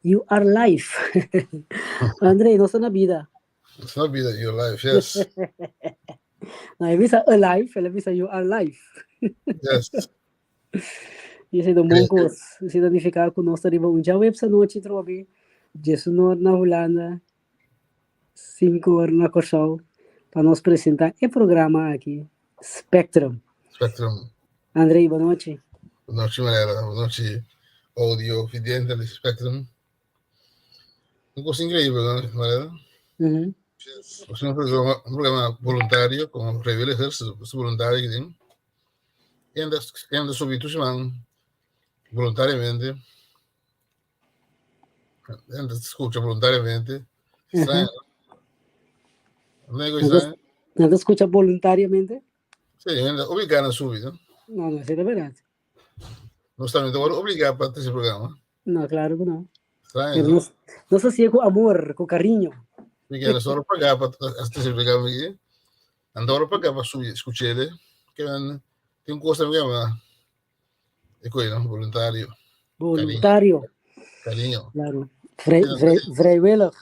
You are life. André, nos ta na bida. Nos ta na bida, you are life, yes. No, e bisa alive, el a bisa you are life. Yes. I esei ta un bon kos. Esei ta nifiká ku nos ta riba un djaweps anochi trobe, diesunor na Hulanda, sinkor na Kòrsou, pa nos presentá e programa aki, Spectrum. Spectrum. André, bon nochi. Bon nochi, Mariela. Bon nochi, audio vidente di Spectrum. Un kos inkreibel, no, Mariela? Nos un programa, un programa voluntario, komo vrijwilligers, su voluntario ki tin. Enda, enda subi tur siman voluntariamente. Enda skucha voluntariamente. Extraño, no? No es extraño? Nan ta skucha voluntariamente? Sí, enda obligá na subi, no? No, no, esei ta bèrdat. Nos tambe ta wòrdu obligá pa trese programa. No, klaro ku no. Extraño, Pero no? nos, nos hasié ku amor, ku kariño. Porque nos wòrdu pagá pa trese programa aki. Nan ta wòrdu pagá pa subi skuch'é. Ke nan tin un kos tambe ku yama e koe, no? Voluntario. Voluntario. Kariño. Claro. Vrij, vrij, vrijwillig.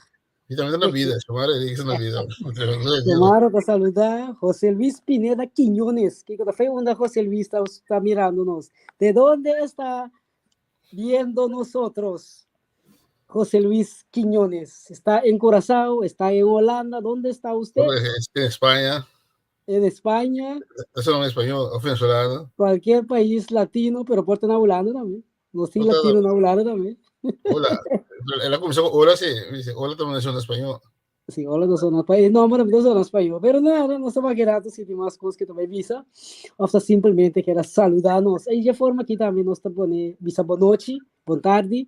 Mi tambe ta na bida, Xiomara Eric ta na bida. Xiomara ta saluda José Luis Pineda Quiñones. Kiko ta fe unda José Luis ta, ta mirando nos? ¿De dónde está viendo nosotros? José Luis Quiñones. ¿Está en Curazao? ¿Está en Holanda? ¿Dónde está usted? En España. En España. Eso no es español, o venezolano. Cualquier país latino, pero por na Holanda también. No sí latino na Holanda también. Hola. Él comenzó con hola, sí. Dice, hola también es un español. Sí, hola no son español. No, pero no son español. Pero nada, no se va a quedar si tiene más cosas que tome visa. O sea, simplemente quiera saludarnos. Y de forma que también nos pone visa boa noche, boa tarde.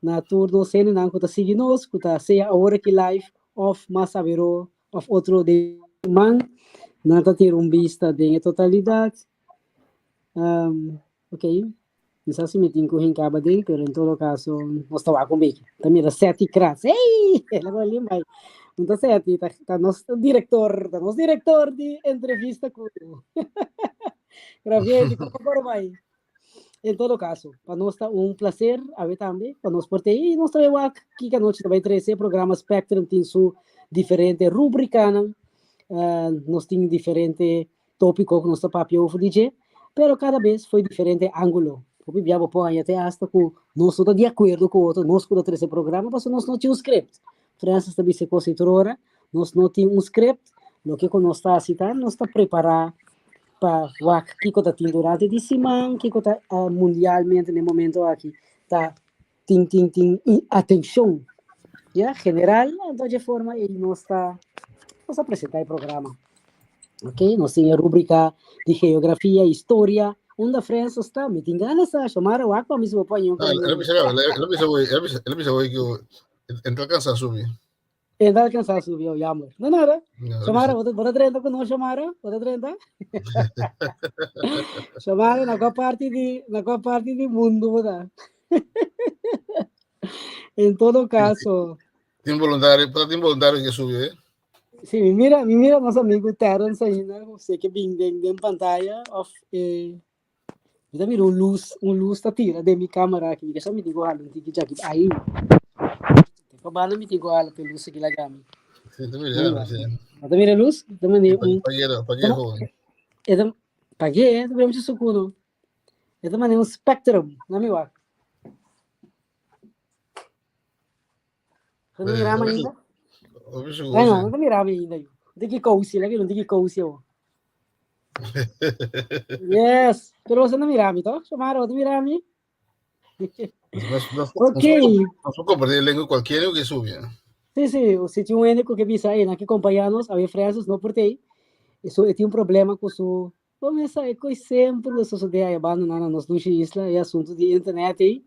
Na turno sene nan kuta sigue nos, kuta sea ahora que live of mas sabero of otro de man. Nan ta tira un bista den e totalidad. Um, ok, mi sa si mi tin ku hinka abaden, pero en todo caso nos ta wak un beki. Ta mira Seti Kratz. Hey! El a bai bai. Un ta Seti, ta, ta nos director, ta nos director di entrevista ku Gravier, ku por bai. En todo caso, pa nos ta un placer awe tambe, pa nos por te y nos ta bai wak kiko anochi ta bai trece. Programa Spectrum tin su diferente rubricanan. Nos tin diferente tópiko ku nos ta papia over di dje, pero kada bes foi diferente ángulo. Hopi bia bo por haña te asta ku nos no ta di akuerdo ku otro, nos ku ta trese programa, pasobra nos no tin un script. Francis ta bisa e kos ei tur ora, nos no tin un script, loke ku nos ta hasi ta nos ta prepará pa wak kiko ta tin durante di siman, kiko ta mundialmente na e momento aki ta tin tin tin atenshon ya general, anto dje forma ei nos ta nos ta presentá e programa. Ok, nos tin e rubrika di geografia, historia, unda Frenso sta, mi tin gana sa, Xiomara wak pa mi si bo por haña un Ah, el a bisa, el a bisa hoy, el a bisa, el a bisa hoy ku en ta alcansa subi. En ta alcansa subi, oh, jammer. No nada. No, Xiomara, bo ta, bo ta drenta ku nos, Xiomara? Bo ta drenta? Xiomara, na kua parti di, na kua parti di mundu bo ta? En todo caso. Tin voluntario, pero tin voluntario que subi, eh? Sí, mi mira, mi mira nos amigo Terence ainda, sé que bin den, den pantalla, of eh, mi ta mira un luz ta tira den mi cámara aquí, mi mi digo hala un tiki jaki, ahí. Pa banda mi digo hala pe luz aquí laga mi. Sí, ta mira, sí. Ta mira luz? Ta mira un. Pagué, pagué, joven. Eta, pagué, ta mira mucho sucuno. E ta manda un spectrum na mi wak. Bo ta mira mi ainda? Ay, no, no ta mira mi ainda. Di ki kousi, la un di ki kousi awo. Yes, pero bo no mira mi, toch? Xiomara, bo ta mira mi? Ok. Nos por compartir lengua cualquier que subi. Sí, sí, si tin un hende ku ke bisa, ei, nan ke kompañá nos, awe Francis no por t'ei, eso e tin un problema ku su Bo mester sa e kos semper lo sosodé aya bandoná na nos dushi isla, e asuntu di internet ei,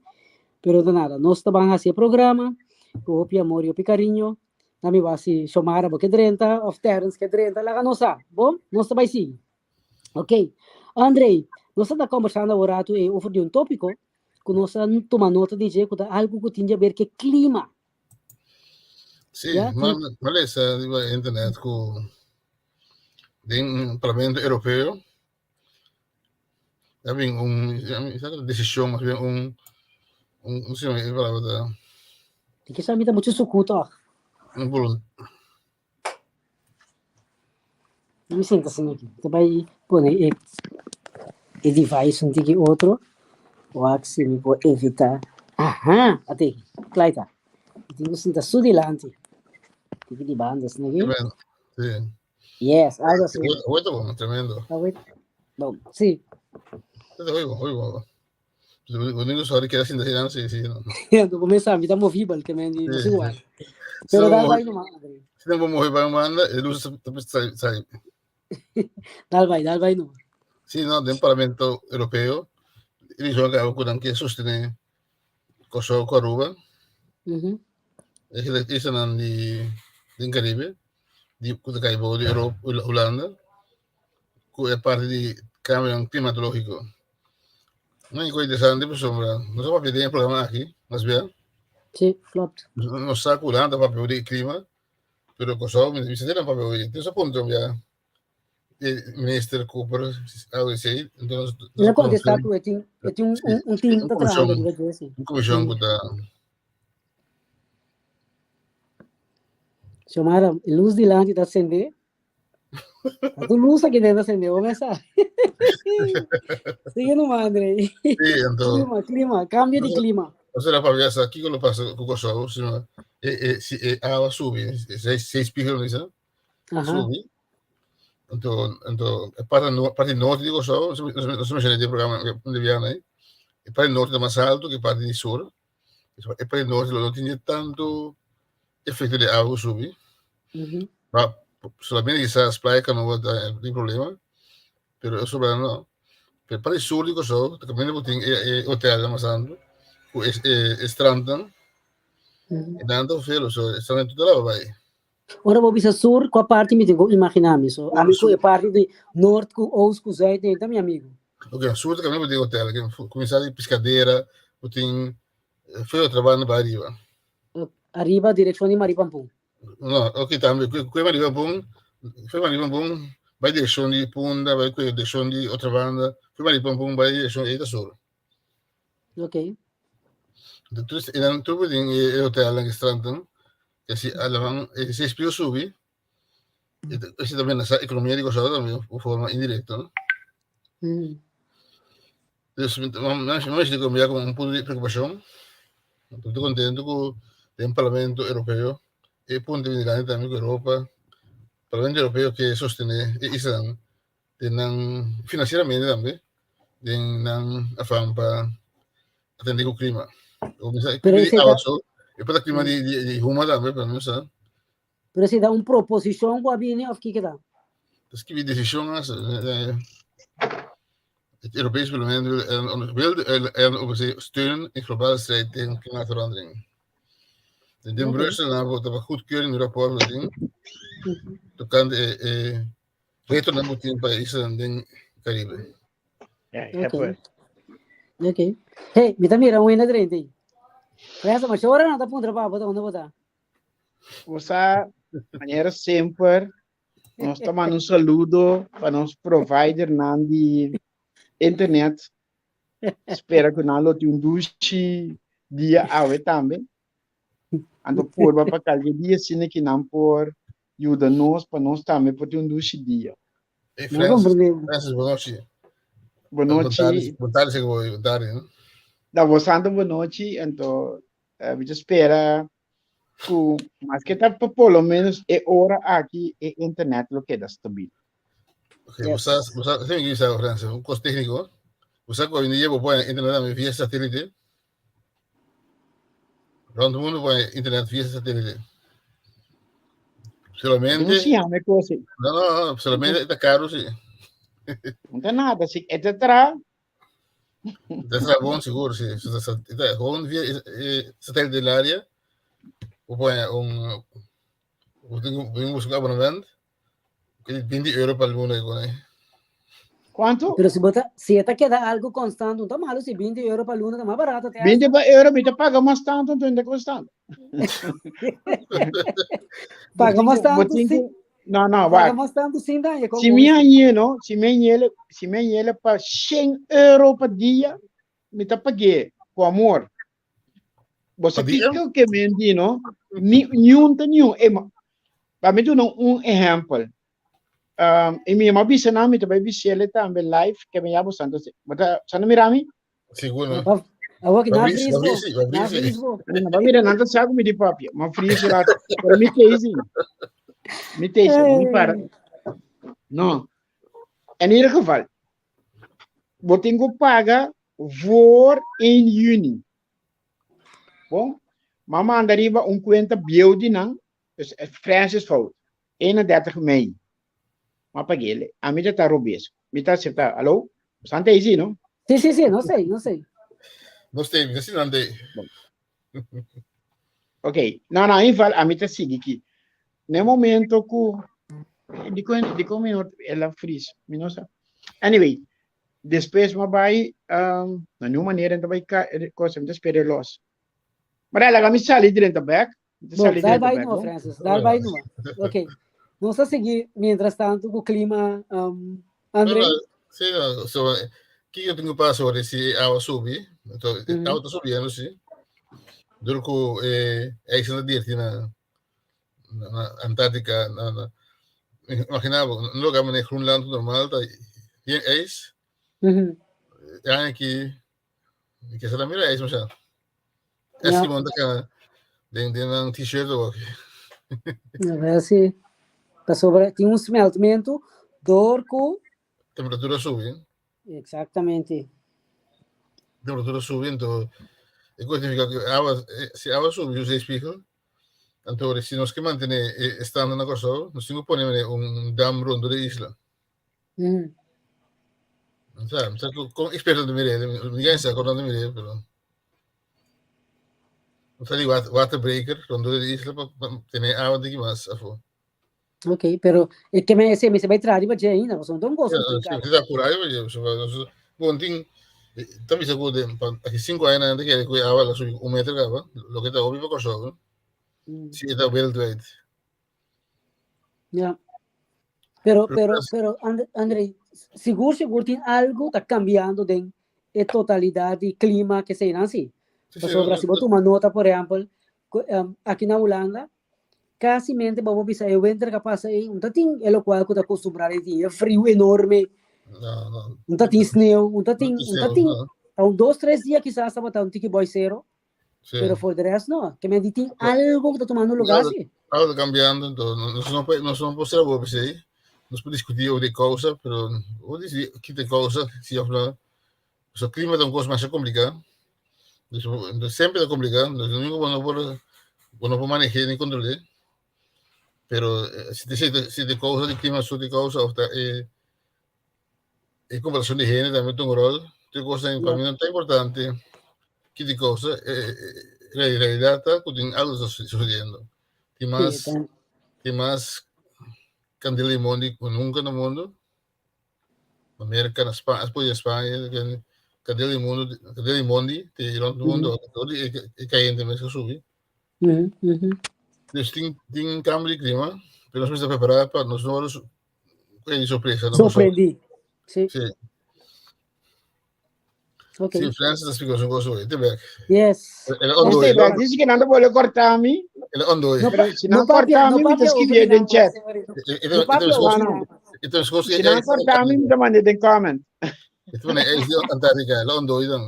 pero ta nada, nos ta ban hasi e programa ku hopi amor i hopi kariño, na mi wak si Xiomara bo ke drenta òf Terence ke drenta laga nos sa, bon? Nos ta bai sigui. Ok, Andrei, nos ta ta kombersando awor ratu ei over di un tópiko ku nos a tuma nota di dje ku ta algu ku tin di aber ku e klima. Sí, ma lesa riba internet ku den Parlamento Europeo a bin un desishon, mas bien un, un, un, e palabra ta? Di ke sa mi ta muchu suku tòg. Un bolo. Mi sinta asina aki. Ta bai pone e e device un tiki otro. Wak si mi por evitá. Aha, ate aki. Klai ta. Mi tin ku sinta su dilanti. Tiki di banda asina aki. Tremendo. Sí. Yes, algo asina. Hoy ta bon, tremendo. Awor, bon, sí. Hoy bon, hoy bon. Único sorry que era sin decir sí, sí, no. No comienza, mi ta movibel, que me no sé igual. Pero dal bai nomás, André. Si no mover para manda, el luz sai. Dal bai nomás. Sí, no, del Parlamento Europeo, y yo acabo con que sostiene Kosovo, Aruba. Is dan di den Caribe, di ku ta kai bou di Europa, Hulanda, ku e parti di cambio climatológico. No es interesante pasobra nos a papia den e programa aki, mas bien. Sí, klopt. Nos sa ku Hulanda papia di clima, pero Kòrsou mi bisa nan papia di. Entonces a puntra ya e minister Cooper algo así, entonces El a contesta ku e tin e tin un un un team ta trahando riba dje, sí. Un comisión ku ta Xiomara, e luz dilanti ta sende. Ta tu luz aki den ta sende, bo mesa. Sigue nomás, André. Sí, entonces. Clima, clima, cambio di clima. O sea, pa sa kiko lo pasa ku Kòrsou, si no, e, e, si e awa subi, seis pico, no bisa, subi. Anto, anto, e parte, no, parte norte di Kòrsou, no se menciona den programa de Viana ahí, e parte norte ta mas alto que parte di sur. E parte norte lo no tiene tanto efecto di awa subi. Ma solamente quizás Playa Canoa tin problema, pero e sobra no. Pero para sur di Kòrsou, ta kaminda ku tin e e hotelnan mas antu, ku e e strandnan, e nan ta felo, so e strandnan tur ta laba bai. Ora bo bisa sur, kua parti mi tin ku imaginá mi? So, ami ku e parti di nort ku oost ku zuid ei ta mi amigu. Ok, sur ta kaminda ku tin hotel, kuminsá di Piscadera, ku tin feo trabando bai ariba. Ariba direkshon di Maripampun. No, ok, tambe. Kue Maripampun, fue Maripampun, bai direkshon di Punda, bai kue direkshon di Otrabanda, fue Maripampun, bai direkshon ei ta sur. Ok. Entonces, e nan tur tin e hotelnan, restauranten, ke si alaman, e si espio subi, ese también na ekonomia di Kòrsou tambe un forma indirekto, no? Dus mi mester di mira komo un punto di preokupashon. Mi ta kontentu ku den Parlamento Europeo e punto di bini tambe ku Europa, Parlamento Europeo ke sostené e islanan den nan finansieramente tambe den nan afan pa atendé ku klima. Pero e awa so, e por ta klima di di huma tambe, pero mi no sa. Pero esei ta un proposishon ku a bini òf kiko ta? Ta skibi desishon as Het Europees Parlement wil de LOBC steunen in globale strijd tegen klimaatverandering. Den Brussel nan vota pa goedkeuring di rapport ku tin tokante e e retonan ku tin pa e islanan den Caribe. Ok. Ok. Hey, mi ta mira un hende drenta ei. Renzo, ma ora nan ta puntra pa bo ta unda bo ta? Bo sa, manera semper, nos ta manda un saludo pa nos providernan di internet. Spera ku nan lo tin un dushi dia awe tambe. Anto purba pa kalke dia asina ki nan por yuda nos pa nos tambe por tin un dushi dia. Hey, No Francis, comprendemos. Francis, boa noite. Boa nochi. Boa tarde, boa tarde. No? Da bo santo boa nochi, anto Mi ta spera ku maske ta pa por lo menos e ora aki e internet lo keda stabil. Ok, yes. Bosa, bosa, se mi kisa, Francis, un kos técnico. Bosa ku hoy en dia bo pone internet tambe via satélite. Rond mundo pone internet via satélite. Solamente. No si ame cosa. No, no, no, solamente está caro, sí. No ta nada, si e ta tra. Dat is bon sigur, sí. Gewoon via satélite del área. We ponen un we busca un abonnement. 20 euro pa luna con ahí. Cuánto? Pero si bota, si eta queda algo constante, no ta malo si 20 euro pa luna, ta más barato. Te 20 pa euro, mi ta paga mas tanto, entonces constante. Paga mas tanto, sí. No, no, Paga wak. mas tanto sin daño. Si mi hañ'é, no, si mi hañ'é, si mi hañ'é pa 100 euro pa dia, mi ta pagu'é ku amor. Bo sa kiko ke men di, no? Ni, niun ta niun. E, pa mi duna un ehempel. Um, e mi ma bisa na mi ta bai bisele tambe live ke mi yabo santo se. Bata santo mira mi? Sigur no. Awo ki na freeze bo. Na freeze bo. Na ba mira nan ta sa ku mi di papia. Ma freeze rato. Pero mi tezi. Mi tezi, mi para. No. In ieder geval, bo tin ku paga voor 1 juni. Bon, ma manda riba un kuenta bieu di nan, dus Francis fout, 31 mei. Ma pagele. Ami ta ta robes. Mi ta acepta. Alo? Santa easy, no? Sí, sí, sí, no sei, no sei. No sei, mi ta nande. Ok, no, no, in geval, ami ta sigui ki. Ne momento ku di kon di kon mi no el a fris, mi no sa. Anyway, despues mi bai um, na niun manera ta bai ka cosa, mi ta spera los. Maar laga mi sali drenta bek. Mi ta Bom, sali dal drenta bai bek, numa, no? Francis, dal bai numa. Ok. Nos ta sigui mientras tanto ku clima, um, André. No, no, sí, no, so, kiko tin ku pasa ora si awa subi? Anto, awa ta subiendo, sí. Dor ku eh, ijs na dirti na, na, na Antarctica, na, na, imagina bo, un lugar manera Groenland normal ta yen ijs. E aña aki, mi ke sa mira ijs masha. Eskimo ta kana den den nan t-shirt ook. Ja, sí. Pasobra tin un smeltmentu door ku Temperatura subi. Exactamente. Temperatura subi, anto e cosa significa ku awa, si awa subi su zeespiegel, anto si nos ke mantene e standaard na Kòrsou, nos tin ku pone un dam rondó di isla. Sa, sa kon experto ta mir'é, mi ka sa kon nan ta mir'é, pero sa di waterbreker rondó di isla pa tene awa tiki mas afó. Ok, pero e ke me ese mester bai traha riba dje ainda, pasobra no ta un goso ku tin kaba. Si ta apurá riba dje, pasobra nos bon tin ta bisa ku den pa aki sinku aña nan ta kere ku e awa lo subi un meter kaba, loke ta hopi pa Kòrsou, si e ta wereldwijd. Ja. Pero, pero, pero, André, sigur, sigur tin algo ta cambiando den e totalidad di clima que se nan si. Pasobra si bo tuma nota, por ehempel, aki na Hulanda, casi mente bo bisa e winter que pasa ei, un ta tin e locual cu ta acostumbra den tin e friu enorme. No, no. Un ta tin sneeuw, un ta tin, un ta tin, un dos, tres dia quizás tabata un tiki boy cero. Sí. Pero for de rest no. Ke men di tin algo ku ta tomando lugar Algo, sí. algo ta cambiando, entonces no, nos no puede, nos no puede ser bobo sí. Nos puede discutir over de causa, pero o dice quita causa, si of no. So clima ta un cosa más complicada. Dus, entonces, siempre está complicado, entonces lo único que no puedo, no puedo manejar ni controlar. Pero eh, si te, si te, si te causa de clima, si te causa, of ta, eh, E comparacion di hende tambe ta un rol. Tur cosnan pa mi no ta importante. Ki di cosa, e realidad ta cu tin algo ta sucediendo. Tin mas, tin mas candela di mondi cu nunca na mundo. Na Merca, na Spaña, despues di Spaña, candela di mundo, candela di mondi te rond mundo, todo e cayente mes a subi. Dus tin, tin cambio di clima, pero nos mester prepara pa nos no worde Kue sorpresa. No Sorprendí. Sí. Sí. Ok. Sí, Francis ta explica su cosa hoy. Te bek. Yes. El No ondoy. sé, bek. Dice que nanda boleh cortar mi. El ondoy. No, Pero si no nan papia, corta no mi, mi ta papia escribir over den nan, chat. No papia over No, no. nan. Ito es cosa Si nan corta mi, mi ta manda den comment. Ito na es de Antarctica, el ondoy dan.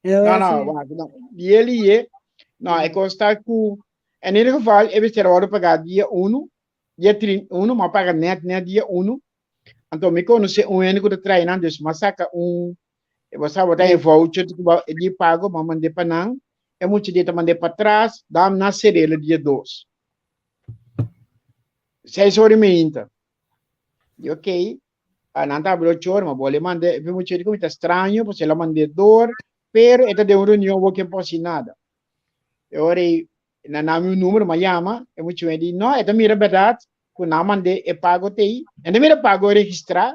No, no, wak, no. Die lié. No, e costa ku in ieder geval, e mester wòrdu pagá dia 1, dia 31, m'a paga net net dia 1. Anto mi konosé un hende ku ta trae nan, dus m'a saka un, bo sa bo ta e voucher ku bo di pago, m'a mand'é pa nan. E mucha dia ta mand'é pa tras, dam nan ser'é dia 2. Seis ora i meinta. Di ok, nan ta abri ocho ora, ma bo le mand'é, e mucha di ku mi ta straño, pasobra el a mand'é dor, pero e ta den un reunion, bo ke por hasi nada. E ora ei nan dami un numero, m'a yama, e mucha muhé di, no, e ta mira bèrdat ku nan mand'é e pago t'ei, e ta mira pago registrá,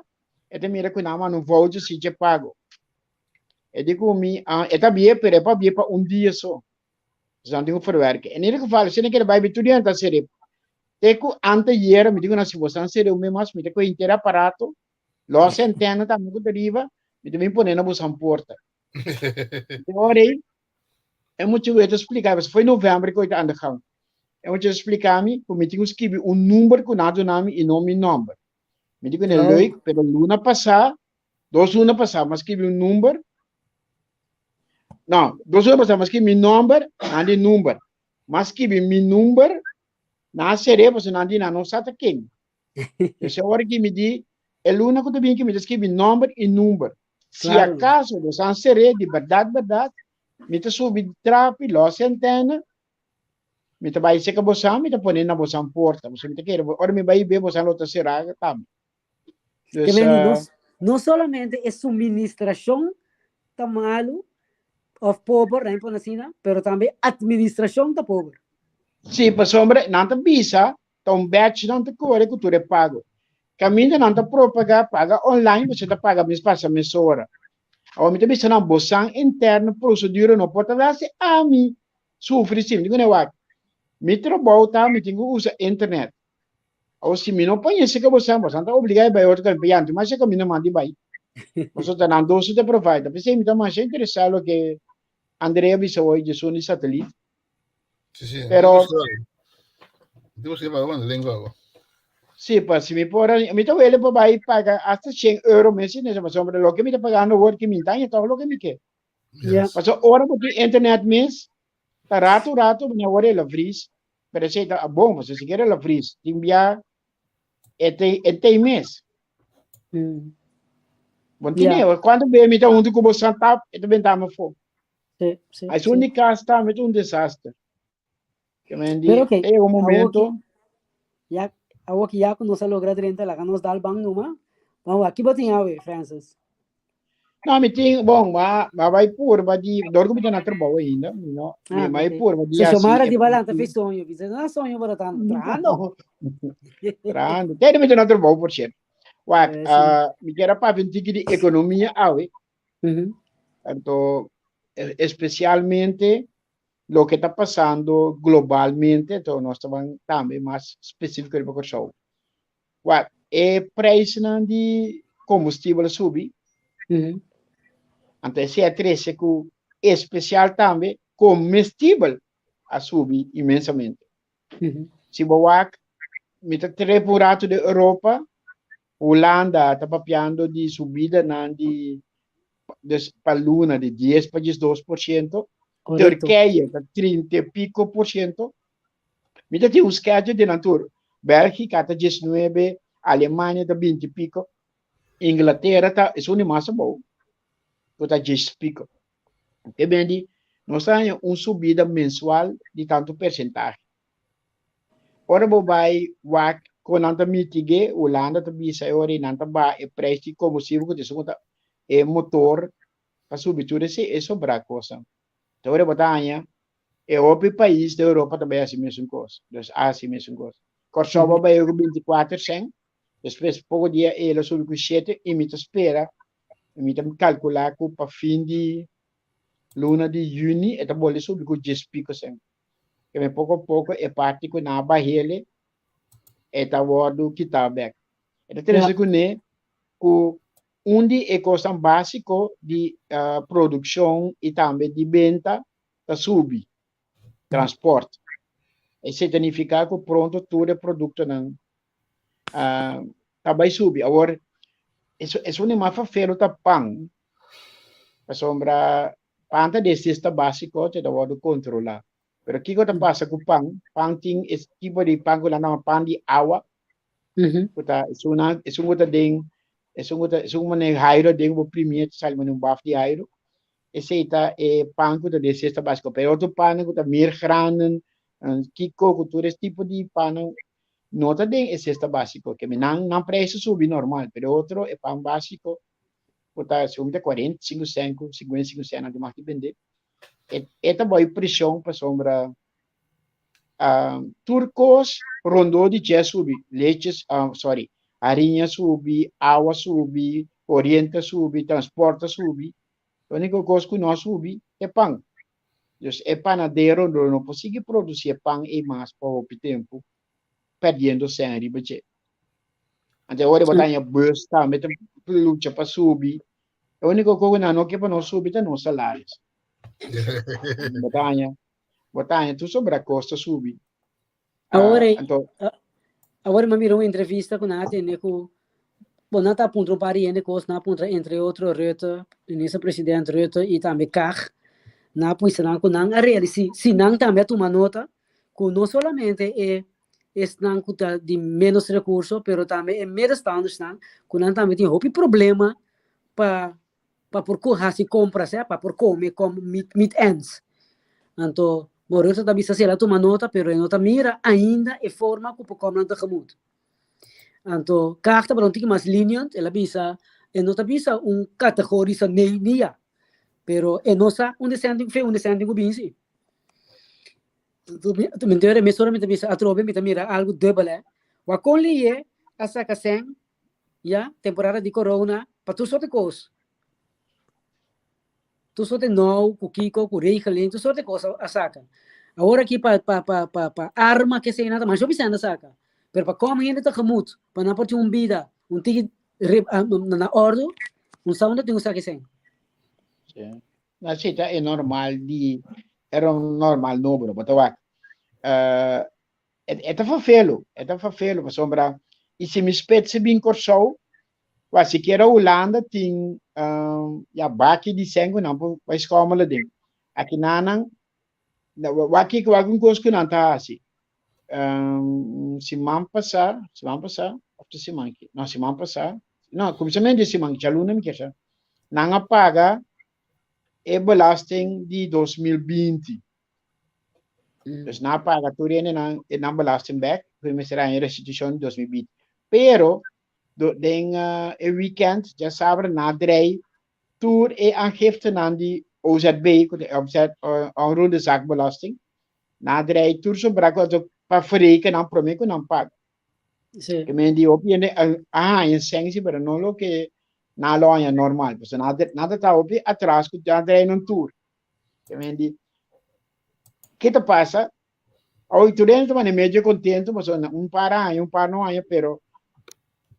e ta mira ku nan manda un voucher si dje pago. E di ku mi, e ta bie, pero e por bie pa un dia so. Dus nan tin ku verwerken. In ieder geval, si nan kere bai bi tur dia nan ta ser'é. Te ku anteayer mi di ku nan si boso nan ser'é un mes mas, mi ta kohe henter aparato, lòs e antena tambe ku ta riba, mi ta bin pone na boso porta. E ora ei. E mucha wet a splika, foi november ku ta aan de gang. E mucha a splika mi ku mi tin ku skibi un number ku nan a duna mi i no mi nomber. Mi di ku ne leuk, pero luna pasá, dos luna pasá, mi a skibi un number. No, dos luna pasá mi a skibi mi nomber, nan di number. Mi a skibi mi number, nan a ser'é pasobra nan di nan no sa ta ken. Pues e ora ki mi di, e luna ku ta bin ki mi ta skibi nomber i number. Si akaso nos a ser'é di bèrdat bèrdat, mi ta subi trapi, lòs e antèna, mi ta bai seka bosan, mi ta pone na bosan porta. Pasobra mi ta kere, ora mi bai be bosan lo ta será tambe. Dus, Ke men, no, no solamente e suministrashon ta malu òf pober, nan pone asina, pero tambe atministrashon ta pober. Sí, pasobra nan ta bisa Ta un batch nan ta kore ku tur e pago. Kaminda nan ta propagá paga online boso ta paga mes pasa mesora. Awor mi ta bisa nan bosan interno prosedura no por ta hasi ami sufri si. Mi di kuné wak mi trabou ta mi tin ku usa internet. Awor si mi no poñe esei ku bosan bosan ta obligá di bai otro kaminda pasobra yantu masha kaminda mandi bai. Pasobra ta nan dos su ta provide. P'esei mi ta masha interesá loke Andrea bisa hoy djesun di satelit. Sí, sí. Pero Digo sí, para bueno, lengua hago. Sí, pues si mi por, mi ta wele por bai paga hasta 100 euro mes en ese paso, lo que mi ta pagando hoor que mi taña todo lo que mi ke. Ja. Paso ora bo tin internet mes, ta rato rato mi ora el vries, pero ese ta bon, paso si quiere la vries, tin bia e te e te mes. Bon tine, cuando be mi ta hunto ku bo santap, e ta bentame fo. Sí, sí, Ay, sí. Cas tambe ta un desaster. Ke men di, Pero ok, e un awor momento. ki, ya, awor ki ya ku nos a logra drenta, laga nos dal ban numa. Ban wak, ki bo tin awe, Francis? No, mi tin, bon, ma, ma bai purba di, dor ku mi ta na trabou ainda, mi no, mi Ah, bai ok. purba di So, hasi Xiomara e di bai lanta fe soño, bisa, no soño pero tan trahando. Trahando. Te mi ta na trabou, por cierto. Wak, Eh, sí. mi kier a papia un tiki di ekonomia awe. Mm Anto, especialmente loke ta pasando globalmente, anto nos ta ban tambe mas specifico riba Kòrsou. Wak, e prijsnan di kombustibel a subi, anto esei a trese ku especial tambe komestibel a subi inmensamente. Si bo wak, mi ta trepa un rato den Europa, Hulanda ta papiando di subidanan di dus pa luna di dies pa 12%. Correcto. Turkije ta 30 e pico por ciento. Mi ta tin un schedule di nan tur. Bélgica ta 19, Alemania ta 20 e pico, Inglaterra ta esun di mas abou, ku ta 10 pico. Ke ben di nos ta haña un subida mensual di tantu persentahe. Ora bo bai wak kon nan ta mitig'é, Hulanda ta bisa e ora ei nan ta baha e preis di kombustibel ku ta esun ku ta e motor pa subi tur esei e sobrá kosnan. Ta ora bo ta haña e hopi pais den Europa ta bai hasi mesun kos, dus a hasi mesun kos. Kòrsou a bai ku 24 sènt, despues poko dia el a subi ku shete i mi ta spera, mi ta kalkulá ku pa fin di luna di yüni e ta bolbe subi ku dies piko sènt. Keme poko poko e parti ku nan a bahele e ta wòrdu kitá bèk. E ta trese kuné ku un di e kosnan básiko di produkshon i tambe di benta ta subi, transpòrt. Esei ta nifiká ku pronto tur e produktonan ta bai subi. Awor, esun di mas fafelo ta pan, pasobra Pan ta den cesta basico te ta wordo controla. Pero kico ta pasa cu pan? Pan tin e tipo di pan cu nan yama pan di awa, cu ta esunnan, esun cu ta den, esun cu ta, esun mane hairo den bo primie ta sali mane un baf di hairo. Esey ta e pan cu ta den cesta basico. Pero e otro pannan cu ta meergranen, kico cu tur es tipo di pannan no ta den e cesta basico. Keme nan, nan prijs a subi normal, pero e otro, e pan basico ku ta segun mi ta 45 sèn ku 55 sèn nan tin mag di bende e e ta bai preshon pasobra tur kos rondó di dje a subi leche sorry hariña a subi awa a subi koriente a subi transporte a subi e uniko kos ku no a subi e pan dus e panadero lo no por sigui produsi e pan ei mas pa hopi tempu perdiendo sèn riba dje. Anto ora bo ta haña bus tambe ta lucha pa subi. E úniko kos ku nan no ke pa nos subi ta nos salarios. Bo ta haña tur sobra kos ta subi. Awor, Ah, anto, awor mi a mira un entrevista ku nan a tene ku, bon, nan ta puntra un par di hende kos, nan a puntra entre otro Rutte, minister president Rutte i tambe Kaag. Nan a bisa nan ku nan a realis si si nan tambe a tuma nota ku no solamente e esnan ku ta di menos rekurso pero tambe e middenstandersnan ku nan tambe tin hopi problema pa pa por hasi kompras, pa por kome kom meet ends. Anto bo Rutte ta bisa si el a tuma nota pero e no ta mira ainda e forma ku por kom nan tegemoet. Anto Kaag tabata un tiki mas lenient, el a bisa e no ta bisa un kategorisa nee ni ya, pero e no sa unda e sèn fe unda e sèn tin ku bin si. Mi mesora mi ta bisa atrobe mi ta mira algu dubbel eh. Wak kon liye a saka sèn ya temporada di corona pa tur sorte kos. Tur sorte nou ku kiko ku regeling tur sorte kos a saka. Awor aki pa pa pa pa pa arma ke esei nan ta masha hopi sèn a saka. Pero pa kòm hende tegemoet pa nan por tin un bida un tiki na òrdu un sa unda tin ku saka e sèn. Sí. Na si ta e normal di era un normal nobo no bo ta wak. Uh, e ta vervelo, e ta vervelo pasobra i si mi spet si bin Kòrsou, wa sikiera Hulanda tin um, ya baki di sèn ku nan por bai skòmel aden. Aki nan wak kiko wak un kos ku nan ta hasi. Um, siman pasá, siman pasá, of ta siman aki? No, siman pasá, no, kuminsamentu di siman, djaluna mi kier sa, nan a paga e belasting di 2020. Dus nan a paga tur hende nan e nan belasting bek, ku mester haña restitushon di 2020. Pero do, den uh, e weekend, djasabra, nan a drei tur e aangiftenan di OZB, ku ta opzet uh, onroerende zaakbelasting, nan a drei tur sobra ku pa verreken nan promé ku nan paga. Sí. Ke men di hopi hende a haña sèn si, pero no loke nan lo haña normal. Pasobra nan nan ta traha hopi atras ku nan drei nan tur. Ke men di, ke ta pasa? Awe tur hende ta manda medio kontentu pasobra un par a haña, un par no haña, pero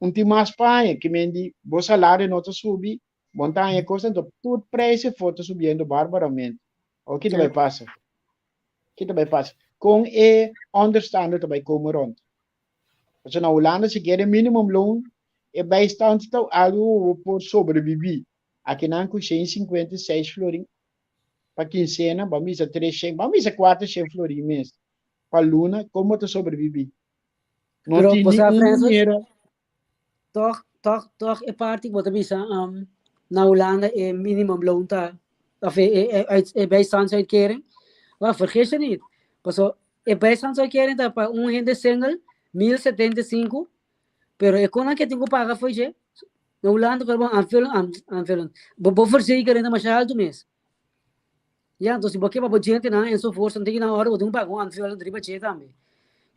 un tin mas pa haña. Ke men di, bo salario no ta subi, bo no ta haña kos, anto tur preis afó ta subiendo barbaramente. Awe ke ta bai pasa? Ke ta bai pasa? Kon e onderstander ta bai kome rond? Pasobra na Hulanda sikiera e minimumloon, e bijstand ta algu ku bo por sobreviví. Akinan ku 156 florin pa kinsena, ban bisa 300, ban bisa 400 florin mes pa luna, kon bo ta sobreviví? No Pero, tin bo sa, ni un Francis, manera. Toch, toch, toch e parti ku bo ta bisa um, na Hulanda e minimumloon ta, of e, e, e, uit, e bijstandsuitkering. Wel, vergis je niet. Paso, e bijstandsuitkering ta pa un hende single, 1075, pero e konan ke tin ku paga fo'i dje, na Hulanda ku bo aanvullend, aanvullend, bo, bo verzekering ta masha altu mes. Ja, entonces si bo ke pa bo djentenan enzovoorts, dan tin ki na orde bo tin ku paga un aanvullend riba dje tambe.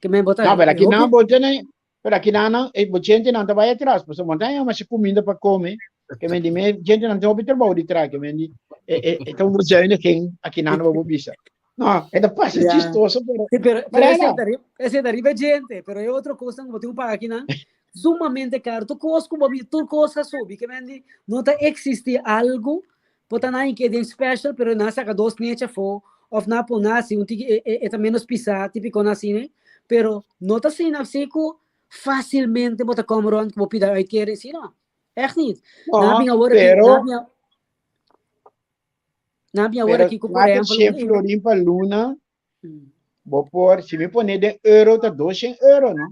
Ke men bo ta, No, pero e aki nan hopi bo tene, Pero aki nan nan, e bo djentenan ta bai atras, pasobra bo no ta haña masha kuminda pa kome, ke men di me djentenan tin hopi trabou di traha, ke men di e e e ta un bezuiniging aki nan bo por bisa. No, e ta parse Ja. chistoso, pero Sí, pero, pero pero ese no. ta riba, ese ta riba djente, pero e otro kosnan ku bo tin ku paga aki nan, sumamente karo. Tur kos ku bo bi, tur kos a subi, ke men di no ta eksistí algu, por ta nan ke den special, pero nan a saka dos nechi afó, òf nan a pone asi un tiki e e e ta ménos pisá, típiko nan asina, pero no ta asina si ku fásilmente bo ta kòm rònt ku bo pida uitkering, si no. Ègt nit. Nan a No, bin awor aki, nan a pero bin nan a bin awor pero aki ku por kuater ehèmpel shen un florin pa luna, bo por, si mi pone den euro ta 200 euro, no?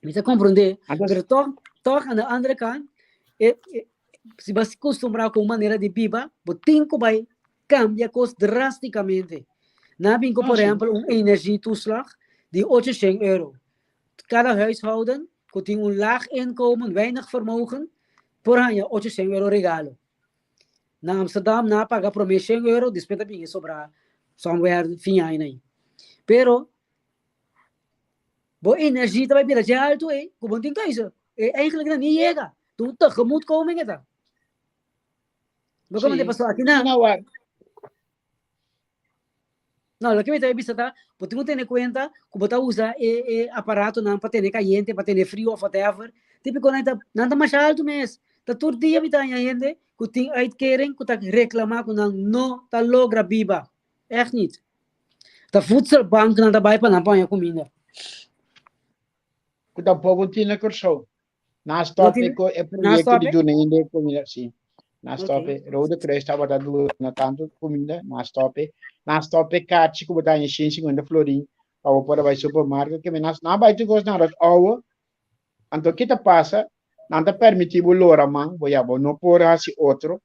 Mi ta comprende, Antes, pero toch, toch aan de andere kant, e, e, si bo acostumbra cu un manera di biba, bo tin cu bai cambia cos drasticamente. Na bin cu, no, por sí. ehempel, un energietoeslag di 800 euro. Cada huishouden cu tin un laag inkomen, weinig vermogen, por haña 800 euro regalo. Na Amsterdam nan a paga prome 100 euro, despues ta bin e sobra somewhere fin aña ahí. Pero Bo energie ta bai bira dje alto ei, ku bo no tin keuze. E eigenlijk nan ni yega. Ta un tegemoetkoming e ta. Bo komo te Sí. pasó aki nan? No, waar. No, loke mi ta bisa ta, bo tin ku tene kuenta ku bo ta usa e e aparatonan pa tene kayente, pa tene frio of whatever. Típiko nan ta nan ta masha alto mes. Ta tur dia mi ta haña hende ku tin uitkering ku ta reklamá ku nan no ta logra biba. Echt niet. Ta voedselbank nan ta bai pa nan por haña kuminda. Ku tampoko tin na Kòrsou. Na stop e e proyecto di duna hende comida, sí. Na stop e. Rode Kruis tabata duna tanto comida, na stop e. Na stop e kaartje ku bo ta haña 150 florin pa bo por a bai supermarket. Ke men na bai tur kos na ròt ouwe. Anto ki ta pasa? Nan ta permití bo lora man, bo ya bo no por hasi otro.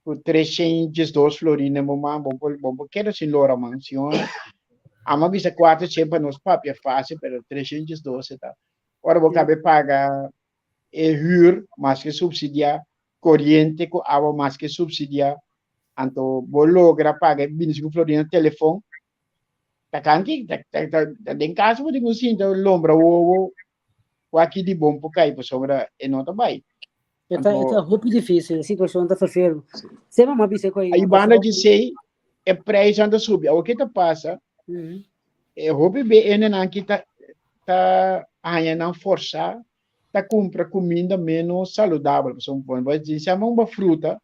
Ku 302 florin den bo man, bo por bo por keda sin lora man, si o no? Amo a bisa 400 pa nos papia fácil, pero 312 ta. Ora bo kabe paga e huur maske subsidia, koriente ku awa maske subsidia, anto bo logra paga e 25 florin na telefon, ta kanti ta ta ta den kas bo tin ku sinta lombra wowo wak di bon por kai pasobra e no ta bai. E ta e ta hopi difícil, e situacion ta vervelend. Se mama bisa ku Aí banda de sei e prijs anda subi. Awor ke ta pasa? E hopi BN nan ki ta ta haña nan forsa ta kumpra kuminda menos saludabel. Pasobra bo bo si amba un fruta,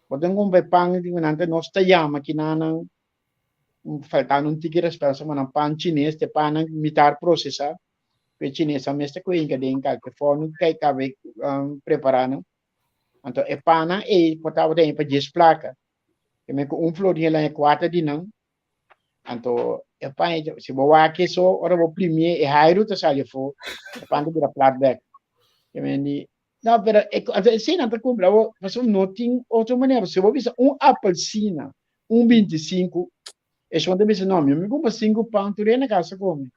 bo ta kumpra e pan di nan ta nos ta yama kinanan faltando un tiki respet pasobra nan pan chines te pannan mitar prosesá. Ku e chines a mester ku hinka den kalke forno ku kai kabe prepará nan. Anto e pannan ei por tabata pa dies plaka. Ke men ku un florin el haña kuater di nan. Anto e pan ei, si bo wak so, ora bo primié e hairu ta sali afó, e pan ta bira plat bèk. Ke men di, no, pero e, anto esei nan ta kumpra awor, pasobra no tin otro manera. Si bo bisa un apelsina, un 25, e shon ta bisa, no, mi mi kumpra sinku pan, tur hende na kasa kome.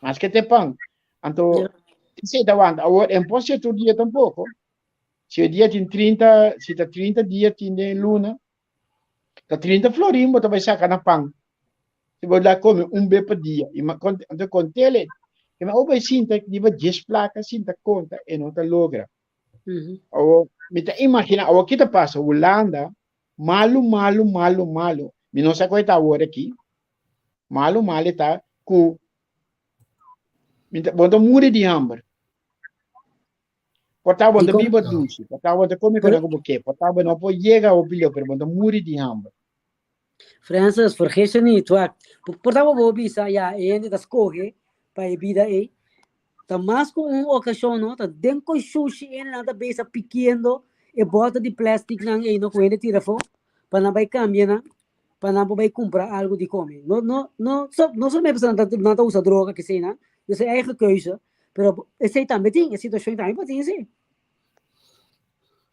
Maske te pan. Anto, esei ta wanta. Awor, e no por ser tur dia tampoko. Si e dia tin 30, si ta 30 dia tin den luna, ta 30 florin bo ta bai saka na pan. Si bo la kome un be pa dia. I ma kon, anto kontele, e ma o bai sinta riba 10 plaka sinta konta e no ta logra. Awor, mi ta imagina, awor ki ta pasa? Hulanda, malu, malu, malu, malu. Mi no sa ku e ta awor aki. Malu, malu e ta ku mi ta, bo ta muri di hamber. Por ta bo ta biba dushi, por ta bo ta come con ku bo ke, por ta bo no por yega hopi leu, pero bo ta muri di hamber. Francis, vergis je niet, wak. Por ta bo bo bisa, ya, e hende ta scoge pa e bida ei. Ta mas ku un okashon, no, ta den kon shushi e hendenan ta bisa pikiendo e bòter di plastic nan ei, no, ku hende tira afó, pa nan bai kambia nan, pa nan por bai kumpra algu di kome. No, no, no, so, no solamente pasobra nan ta, nan ta usa droga, kesei nan, dus e eigen keuze, Pero esei tambe tin, e situacion tambe por tin sí.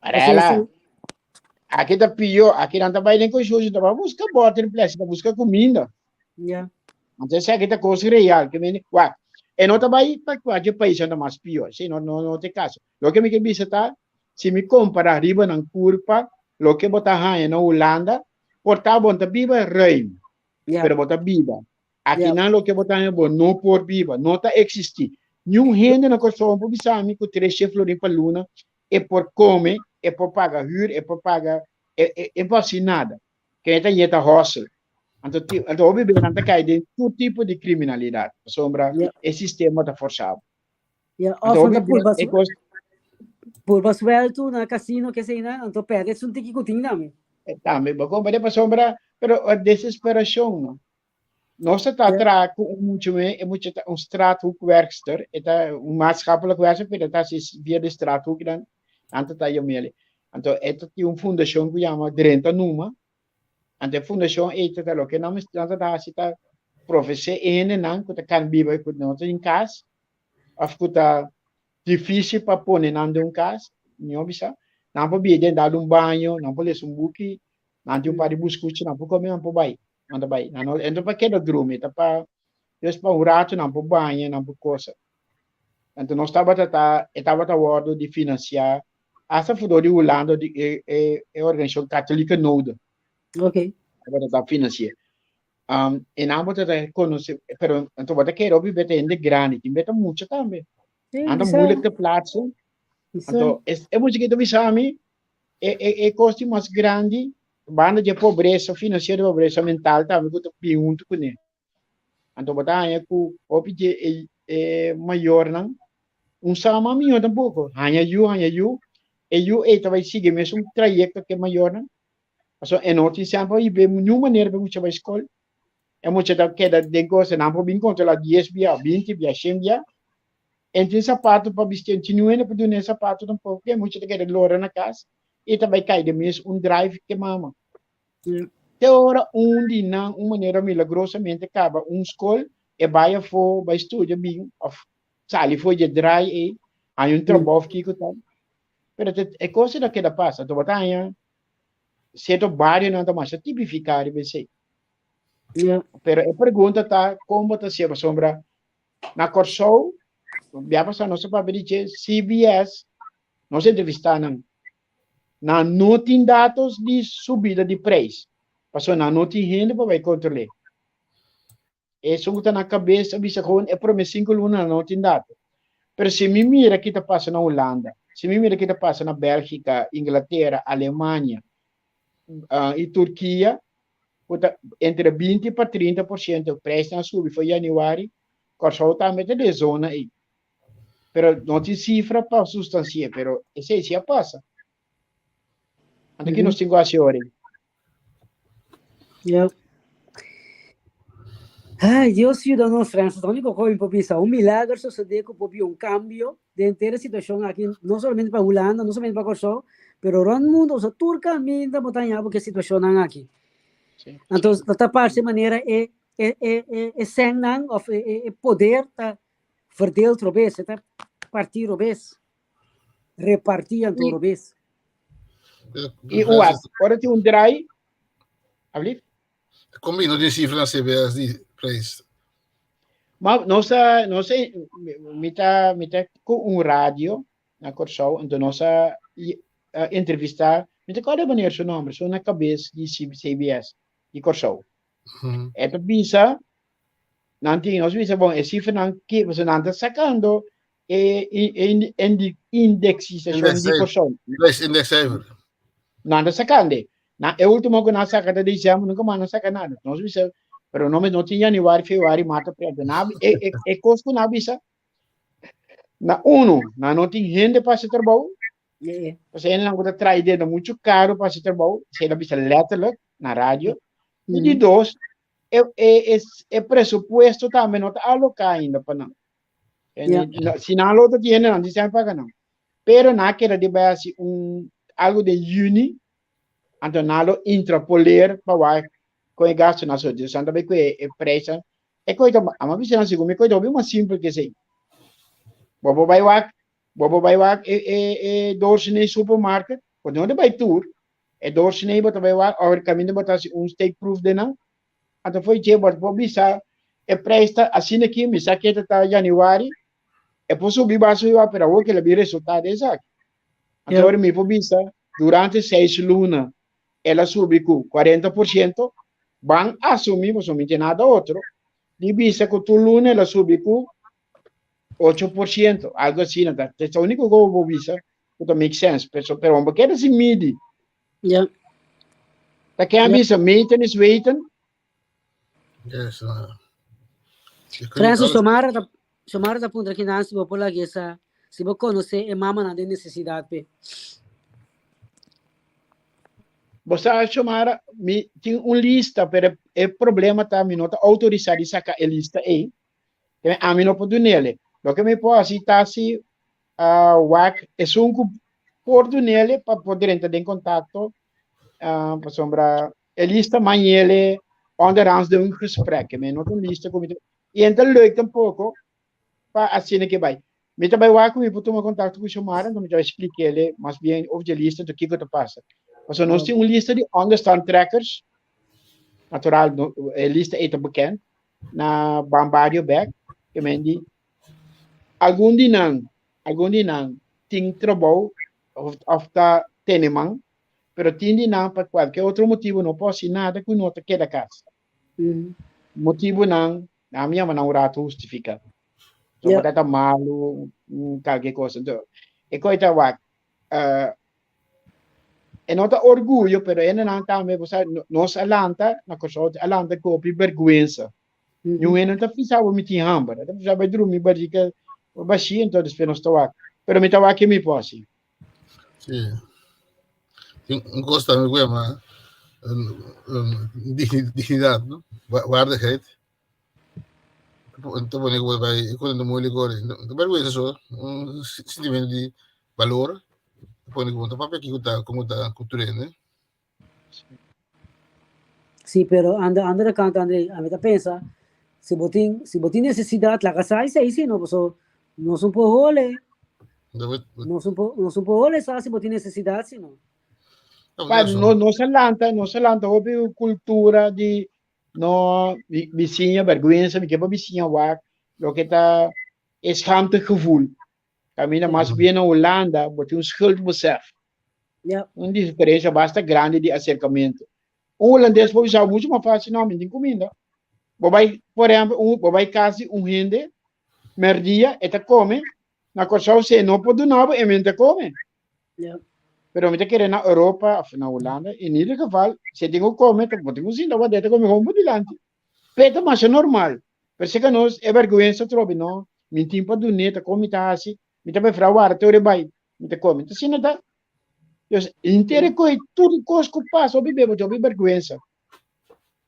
Marela, aki ta pio, aki nan ta bai den confusion, ta bai busca boter plastic, ta busca comida. Ja. Entonces aki ta cosa real, que meni, wak, e no ta bai pa cualquier país anda mas pio, sí, no, no, no te caso. Lo que mi ke bisa ta, si mi compara riba nan curpa, lo que bo ta haña na Hulanda, por ta bon ta biba ruim, Ja. pero bo ta biba. Aki Yeah. nan loke bo ta haña bo no por biba, no ta existi. Niun hende na Kòrsou por bisa mi ku 300 florin pa luna e por kome, e por paga huur, e por paga, e, e, e por hasi nada. Ken ta yeta hustle. Anto, ti, anto hopi bes nan ta kai den tur tipo di kriminalidat, pasobra Yeah. e sistema ta forsa bo. Ja, Anto of hopi nan ta bes purba e kos purba suelto na casino ke sei na, anto perde esun tiki ku tin tambe. E tambe, bo komprende pasobra, pero e desesperacion no. Nos ta Ja. traha ku un mucha me, e mucha ta un straathoekwerkster, e ta un maatschappelijk werkster, pero e ta hasi via de straathoek dan, nan ta ta yam'el. Anto e ta tin un fundashon ku yama Drenta Numa, anto e fundashon ei ta ta loke nan nan ta hasi ta profesé e hendenan ku ta kan biba ku no tin kas, òf ku ta difísil pa pone nan den un kas, mihó bisa, nan por biba den dal un baño, nan por lesa un buki, nan tin un par di buskuchi, nan por kome, nan por bai, nan ta bai. Nan no, e no ta pa keda drumi, e ta pa just pa un ratu nan por baña, nan por kosa. Anto nos tabata ta, e tabata wòrdu di finansiá hasta for di Hulanda di e e e organisashon Katholieke Noden. Ok. Tabata ta finansi'é. Um, e nan bo ta ta konosé, pero anto bo ta kere hopi beta hende grandi, tin beta mucha tambe. Sí, Anda bisa. moeilijk te plaatsen. Bisa. Anto, es, e mucha ki ta bisa mi, e, e, e kos di mas grandi, banda di pobresa finansiero, pobresa mental tambe ku ta bin huntu kuné. Anto bo ta haña ku hopi di e, e mayornan, un sa mas mihó tampoko. Haña yu, haña yu. E yu ei ta bai sigui mesun trayekto ku e mayornan. Pasobra e no tin semper i be niun manera pa e mucha bai skol. E mucha ta keda den kos, nan por bin kontrolá dies bia, binti bia, shen bia. E no tin sapato pa bisti, no tin niun hende pa dun'é sapato tampoko. E mucha ta keda lora na kas i ta bai kai den mes un drive ku e mama. Te ora un di nan un manera milagrosamente kaba un skol, e bai afó, bai studia bin òf sali for dje draai ei, haña un trabou of kiko tal. Pero te, e kos ei ta keda pasa. Anto bo ta haña sierto barionan ta masha tipifiká riba esei. Pero e pregunta ta kon bo ta hasié pasobra na Kòrsou bia pasá nos a papia di dje CBS nos entrevistá nan. Nan no tin datos di subida di preis pasobra nan no tin hende pa bai kontrol'é. Esun ku ta na kabes a bisa gewoon e prome sinku luna nan no tin dato. Pero si mi mira ki ta pasa na Hulanda, si mi mira ki ta pasa na Bèlgika, Inglatera, Alemania i Turkia, ku ta entre 20 pa 30% preisnan a subi for yanüari, Kòrsou tambe ta den e zona ei. Pero no tin sifra pa sustansi'é, pero esei si a pasa. Anto ki nos tin ku hasi ora ei? Ja. Ay, Dios yuda nos, Francis. Lo único ku mi por bisa, un milager sosodé ku por bin un kambio den henter e situashon aki, no solamente pa Hulanda, no solamente pa Kòrsou, pero rònt mundu, osea tur kaminda bo ta haña bo ku e situashonnan aki. Sí. Anto ta parse manera e e e e e sènnan òf e e e poder ta verdeeld robes, e ta partí robes, repartí anto I robes. i ua, ora tin un draai, alblief? Combino di cifra na CBS di prijs. Ma nos a, nos a, mi ta, mi ta ku un radio na Kòrsou, anto nos a, a entrevistá, mi ta kòrda meneer su nòmber, su na kabes di CBS di Kòrsou. E ta bisa, nan tin, nos bisa, bon, e sifranan ki, pasobra nan ta sakando e, e, e indexisashon di Kòrsou. Index, indexcijfer. Nan ta sakando. Na e último ku nan saka ta diciember, nunka mas nan saka nada. Nos bisa, pero no, no tin januari, februari, maart, april. Na, e, e, e kos ku nan bisa, na uno, nan no tin hende pa hasi trabou. Yeah. Pasobra hende nan ku ta traha idea ta muchu karu pa hasi trabou. Esei nan bisa letterlijk na radio. I di dos, e, e, e, e presupuesto tambe no ta aloká ainda pa nan. En, Yeah. no, si nan lo ta tiene, nan dicen paga nan. Pero na keda di bai hasi un algo den juni, anto nan lo intrapoleer pa wak con e gasto na so. Dus nan ta bai ku e, e prijs. E koe ta, ama bisa nan sigur, mi koe ta hopi mas simpel ke esei. Bo por bai wak, bo por bai wak e, e, e doorsnee supermarket, bo no ta bai tur, e doorsnee bo ta bai wak, ora kaminda bo ta hasi un steekproef den nan, Anto foi dje bo por bisa e prijs ta asina aki, mi sa ke ta ta januari, e por subi ba subi ba, pero awor ke la bin resulta de esaki. Anto Ja. ora mi por bisa durante seis luna el a subi ku 40%, ban asumi, pasobra mi tin nada otro, di bisa ku tur luna el a subi ku 8%, algo asina ta. Ta único ku bo por bisa ku ta make sense, pero, pero bo keda sin midi. Ja. Ta ken a bisa meten is weten. Yes, Francis, Xiomara ta, Xiomara ta puntra ki nan si bo por laga esa, si bo konosé e mamanan den nesesidat pe. Bo sa, Xiomara, mi tin un lista, pero e problema ta mi no ta outorisá di saka e lista ei. Ami no por dunele. Loke mi por hasi ta si uh, wak esun ku por dunele pa por drenta den kontakto, uh, pasobra e lista mañele onderhands den un gesprek. Mi no ta un lista ku mi ta, i en ta leuk tampoko pa asina ke bai. Mi ta bai wak ku mi por tuma kontakto ku Xiomara, enton mi ta bai splikele mas bien over dje lista, enton kiko ta pasa. Pasobra nos tin un lista di onderstand trekkers, natural no, e lista ei ta bekend, na Ban Bario bek, ke men di algun di nan, algun di nan tin trabou of, of ta tene man, pero tin di nan pa kualke otro motibu no por hasi nada ku no ta keda kas. Motibunan, nan mi yama nan un rato hustifiká. So yeah. ta malu, kalke kos. Entonces, e koi ta wak, uh, e no ta orguyo, pero e nan tambe, bo sa, nos a lanta, na Kòrsou, a lanta ku hopi bèrgwensa. Niun hende no ta fisa bo mi tin hamber. Ta fisa bai drumi barriga bashí, entonces despues nos ta wak. Pero mi ta wak ke mi por hasi. Sí. Tin un kos tambe ku yama dignidat, no? Waardigheid. Ta pone ku bo bai konta moeilijk ora. No ta bèrgwensa so, un sintimentu di balor ta pone ku bo ta papia kiko ta komo ta ku tur hende. Sí, pero aan de andere kant, André, a mi ta pensa, si bo tin, si bo tin necesidad, laga sa esei si no, paso nos un por hole, nos un por, nos un por hole sa si bo tin necesidad si no. Pa, no, no se lanta, no se lanta hopi cultura di no bisiña vergüenza, mi ke pa bisiña wak, loke ta e schaamtegevoel. Caminda mas bien na Hulanda, bo tin un schuldbesef. Ja. Un diferencia basta grandi di acercamento. Un holandés por bisa mucho mas fácil, no, mi tin cuminda. Bo bai, por ejemplo, un, bo bai cas di un hende, merdia, e ta come, na Kòrsou si e no por duna bo, e men ta come. Ja. Pero mi ta kere na Europa of na Hulanda, in ieder geval, si e tin ku come, ta, bo tin ku sinta wak, e ta come gewoon bo dilanti. Pe ta masha normal. Pero si ka nos e vergüenza trobe, no, mi tin pa dun'é, ta kon mi ta hasi, mi ta prefera warda te ora e bai. Mi ta come. Ta asina ta. Dus henter e koe tur kos ku pasa hopi be bo tin hopi bergwensa.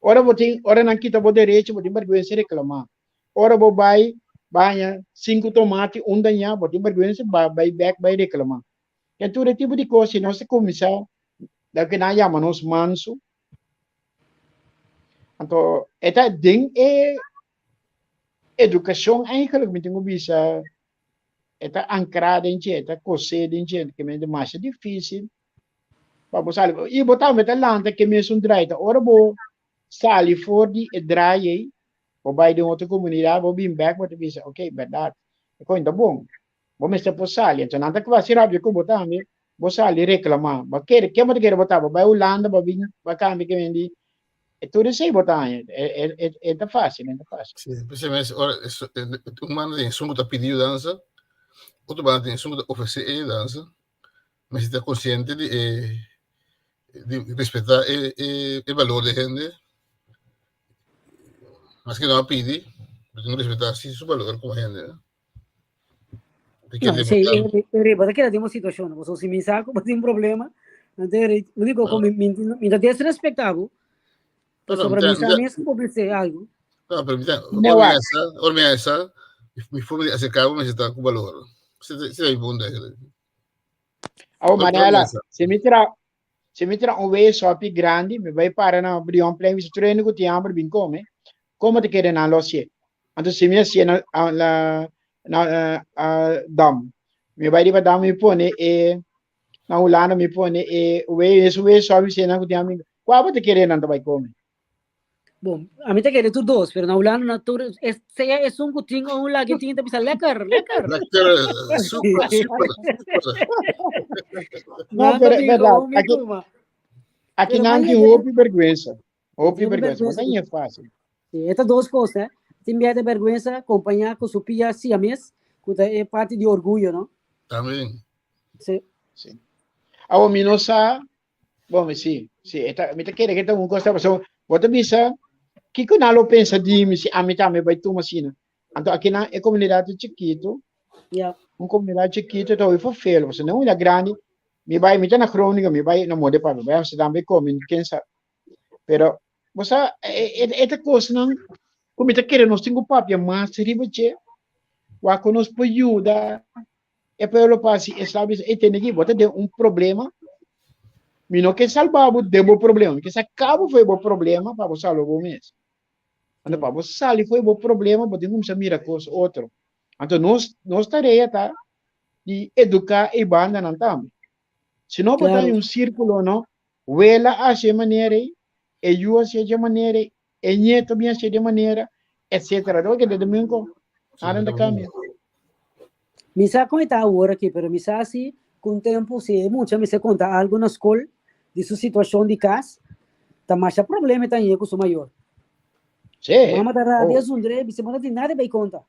Ora bo tin ora nan kita bo derecho bo tin bergwensa reklamá. Ora bo bai baña sinku tomati un dañá bo tin bergwensa ba bai bek bai reklamá. E tur e tipo di kos si nos ta kuminsá loke nan yama nos mansu anto e ta den e edukashon eigenlijk mi tin ku bisa E ta ankrá den dje, e ta kosé den dje, ke mente masha difísil pa bo sali. I bo tambe ta lanta ke mesun drai. Ta ora bo sali for di e drai ei, bo bai den otro komunidat, bo bin bèk, bo ta bisa, ok, bèrdat, e koin ta bon. Bo mester por sali. Anto nan ta kuasi rabia ku bo tambe, bo sali reklamá. Bo kere, ken bo ta kere bo ta? Bo bai Hulanda, bo bin, bo kambia ke men di E tur esei bo ta haña. E, e, e, e ta fácil, e ta fácil. Sí, especialmente ora un banda tin esun ku ta pidi yudansa, otro banda tin esun ku ta ofresé e yudansa. Mester ta konsiente di e di respetá e e e balor di hende. Maske nan a pidi, bo tin ku respetá si su balor komo hende. No, sí, riba ta keda den un situacion, pasobra si mi sa ku bo tin problema, anto e único ku mi mi ta desrespecta bo, pasobra mi sa mes ku bo mester algo. No, pero mi ta, ora mi esa, ora mi esa, mi forma di acerca bo mester ta ku balor. Se ta mi punto eigenlijk. Awo Mariela, si mi tra si mi tra un wee sopi grandi, mi bai para na Brionplein, mi sa tur hende ku tin hamber bin kome, komo ta kere nan lo hasié? Anto si mi hasié na na na dam, mi bai riba dam mi pone e na Hulanda mi pone e wee, esun wee sopi mi siña nan ku tin hamber, kua bo ta kere nan ta bai kome? Bom, a mi ta kere tur dos, pero na Hulanda na tur es, sea esun ku tin o un lage tin ta bisa lekker, lekker. Lekker, super, super, super. No, Nan ta pero bin verdad, gewoon mi aki tuma. aki Pero nan tin imagínate, hopi vergüenza. Hopi hopi vergüenza, vergüenza. no ta ñe fácil. Sí, esta dos cosas, eh. Tin bia de vergüenza acompañá con su pia siamés, ku ta e parte di orgullo, no? También. Sí. Sí. Awo mi no sa Bon, mi si, si, e ta, mi ta kere ke ta un kos ta pasobra bo ta bisa kiko nan lo pensa di mi si ami tambe bai tuma asina. Anto akinan e komunidat ta chikitu, Ja. un komunidat chikitu ta hopi verveel, pasobra na un grandi mi bai, mi ta na Groningen, mi bai na Mode Park, mi bai Amsterdam bai kome, ken sa. Pero bo sa e, e, e ta kosnan ku mi ta kere nos tin ku papia mas riba dje, wak ku nos por yuda E pueblo pa hasi esla bisa, ey tende aki, bo ta den un problema, mi no ke salba bo den bo problema, mi ke saka bo for bo problema pa bo salba bo mes. Anto pa bo sali for bo problema, bo tin ku kuminsá mira kos otro. Anto nos, nos tarea ta di eduká e bandanan tambe. Si no bo ta Claro. den un sírkulo no, wela hasi e manera ei, e yu hasi e manera ei, e nieto bin hasi di manera, etcétera. Dor ke domingo, nada ta cambia. Mi sa kon e ta awor aki, pero mi sa si ku un tempu si e mucha mester konta algu na skol di su situashon di kas, ta masha problema e ta hañ'é ku su mayor. Sí. Mama ta rabia Oh. zundr'é, bisa bo no tin nada bai konta.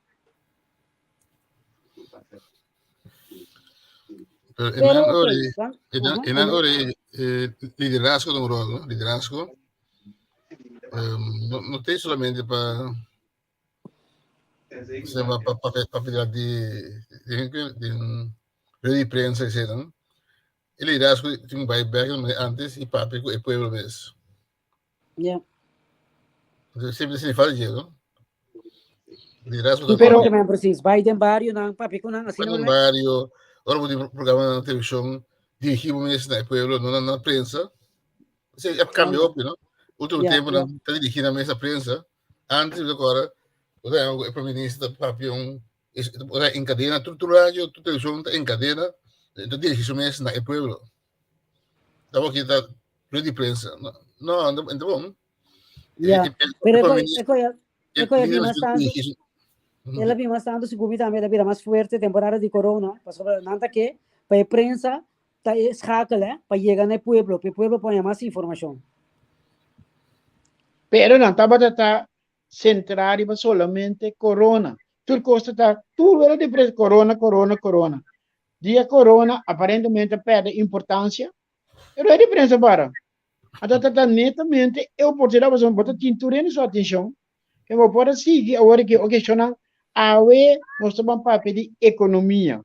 Pero Pero, enan ok, ori, dan, enan, aha, enan aha. ori eh, liderazgo ta un rol, no? Liderazgo um, no, no te solamente pa se pa pa pa pa pa di di di di di prensa etc. No? E liderazgo tin ku bai bek na antes i papia ku e pueblo mes. Ja. Entonces, siempre se falta dje, no? Liderazgo ta Pero papia. men precies, bai den barrio nan, papia ku nan, asina Bai den nan. barrio, ora bo tin programa na televishon, dirigí bo mes na e pueblo, no na prensa. Esei a cambia hopi, no? Último tempo nan ta dirigí nan mes na prensa. Antes, mi ta acorda, bo ta e prome minister ta papia un Ora encadena, tur tur radio, tur televisión ta encadena, ta dirigi su mes na e pueblo. Tabo aquí ta rueda di prensa. No, no, no, enta bon. Ja, pero e koe líder mas tanto, el a bin mas tanto, segun mi tambe, el a bira mas fuerte temporada di corona, pasobra nan ta ke pa e prensa ta e schakel, eh, pa yega na e pueblo, pa e pueblo por haña mas informacion. Pero nan tabata ta centrá riba solamente corona. Tur cos ta ta, tur wera di pres corona, corona, corona. Dia corona aparentemente a perde importancia, pero e diferencia para. Anto ta ta netamente e oportunidad pasobra bo ta tin tur hende su atencion, ke bo por a sigui awor ke oke shonnan awe nos ta ban papia di economia.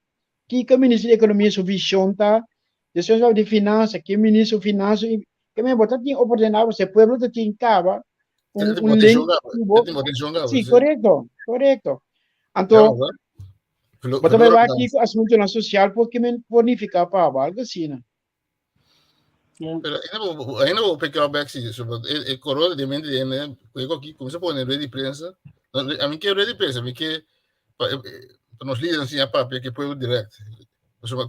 Kiko minister di economia su vision ta, despues papia di finansa, ke minister su finansa, ke men bo ta tin oportunidad pasobra e pueblo ta tin caba un, un link ku bo. Sí, correcto, correcto. Anto, bo ta bai wak kiko asuntonan social por ke men por nifica pa bo, algo asina. Pero ainda bo pick up back si, so e corona de mente de ene, ku aki comienza pone red di prensa. A mi ke red di prensa, mi ke pa pa nos líder enseña papia ke pueblo direct. So pa